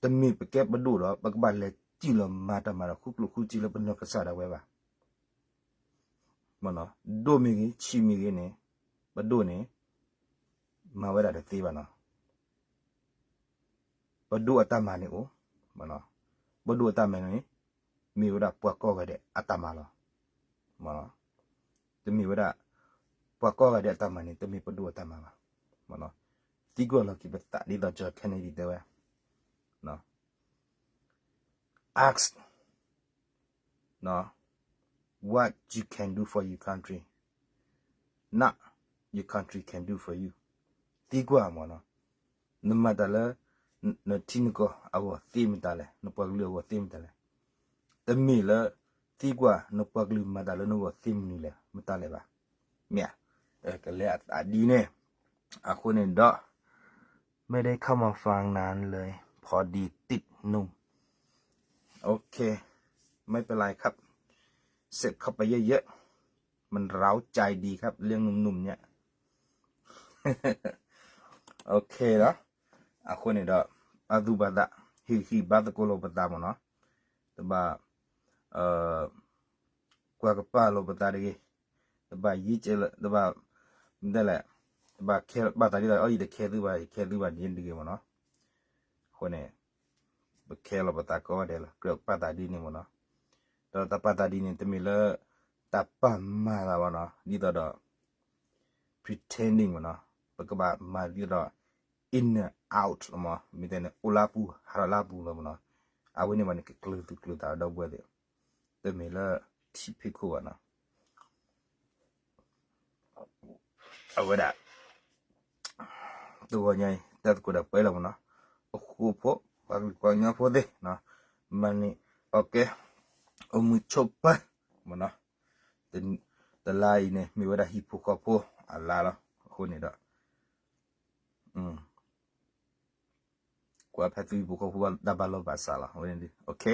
တမ့ၢ်ပကဲပဒိၣ်ဒီး ပကဘၣ်လဲၤစံၣ်လီၤမၤတၢ်မၤဒီး ဃုကျိၣ်ဃုစ့လၢပနီၢ်ကစၢ်ဒၣ်ဝဲဘၣ်. ဒိၣ်မ့ၢ်ဂ့ၤ ဆံးမ့ၢ်ဂ့ၤန့ၣ် ပဒိၣ်န့ၣ် မၤဝဲဒၣ်တသ့ဘၣ်နီၤ. ပဒိၣ်အတၢ်မၤန့ၣ်အိၣ်, ပဒိၣ်အတၢ်မၤန့ၣ် မ့ၢ်ဝဲဒၣ်ပှၤကိးဂၤဒဲးအတၢ်မၤလီၤ. တမ့ၢ်ဝဲဒၣ် ပှၤကိးဂၤဒဲးအတၢ်မၤန့ၣ် တမ့ၢ်ပဒိၣ်အတၢ်မၤဘၣ်. သံကွၢ်လီၤက့ၤပသးဒ်သိး John Kennedy တဲဝဲ, ask what you can do for your country, not your country can do for you. သံကွၢ်မ့ၢ်နီၤ, နမၤတၢ်လၢ နထံနကီၢ်အဂီၢ်သ့မတၤလဲၣ်, နပှၤကလုာ်အဂီၢ်သ့မတၤလဲၣ်. တမ့ၢ်လၢ သံကွၢ်နပှၤကလုာ်မၤတၢ်လၢနဂီၢ်သ့မနုၤလဲၣ် မတၤလဲၣ်ဘၣ်. မ့ၢ်ဧါ, ကလဲၤအသးဒ်န့ၣ်, အဃိန့ၣ်ဒီး ไม่ได้เข้ามาฟังนานเลย พอดีติดหนุ่ม โอเค ไม่เป็นไรครับ เสพเข้าไปเยอะๆ มันเร้าใจดีครับ เรื่องหนุ่มๆ เนี่ย โอเคเนาะ. အဃိန့ၣ်ဒီး ဘၣ်သူၣ်ဘၣ်သး ဟ့ၣ်ဂံၢ်ဘါသကိးလိာ်ပသးမ့ၢ်နီၤ, တဘၣ် ကွၢ်ကပာ်လိာ်ပသးတဂ့ၤ, တဘၣ်ယံၤကဲလၢ တဘၣ် မ့ၢ်တဲလဲၣ်, တဘၣ်ခဲဘၣ်သးဒ်သိး အီ ယတခဲသုဘၣ် ယခဲသုဘၣ်န့ၣ်တဂ့ၤမ့ၢ်နီၤ. အဃိန့ၣ် ပခဲလီၤပသးကိးဂၤဒဲးလီၤ, ကြၢးပာ်သးဒ်န့ၣ်မ့ၢ်နီၤ. ဒီးတၢ်ပာ်သးဒ်န့ၣ် တမ့ၢ်လၢ တၢ်ပာ်မၤသးဘၣ်နီၤ, ဒ်သိးဒီး pretending မ့ၢ်နီၤ, ပကဘၣ်မၤဒ်သိးဒီး in and out လီၤမး, မ့ၢ်တဲန့ၣ် အိၣ်လၢပူၤ ဟးထီၣ်လၢပူၤလီၤမ့ၢ်နီၤ, အဝဲန့ၣ်ဘၣ်န့ၣ် ကကျၢၤသူၣ်ကျၢၤသးဒီပုၢ်ဝဲၢ်သ့ၣ်, တမ့ၢ်လၢထံဖီခိၣ်ဘၣ်နီၤ. အဝဲဒၣ် တဂီၤညါအံၤ တၢ်သကိးဒီးပှဲၤလီၤမ့ၢ်နီၤ, အဃိဖိ ပှၤကလုာ်ပှၤကညီဖိသ့ၣ်နီၤ, မၤန့ၢ်အီၤကဲ အိၣ်မုာ်ဆိးပၢၤမ့ၢ်နီၤ, တလါအံၤန့ၣ် မ့ၢ်ဝဲဒၣ်ဟံၣ်ဖိဃီဖိအလါလီၤ, အဃိန့ၣ်ဒီး ကွၢ်ဖဲသုဟံၣ်ဖိဃီဖိတၢ်ဘၣ်လီၢ်ဘၣ်စးလီၤ, အဝဲန့ၣ်ဒုး OK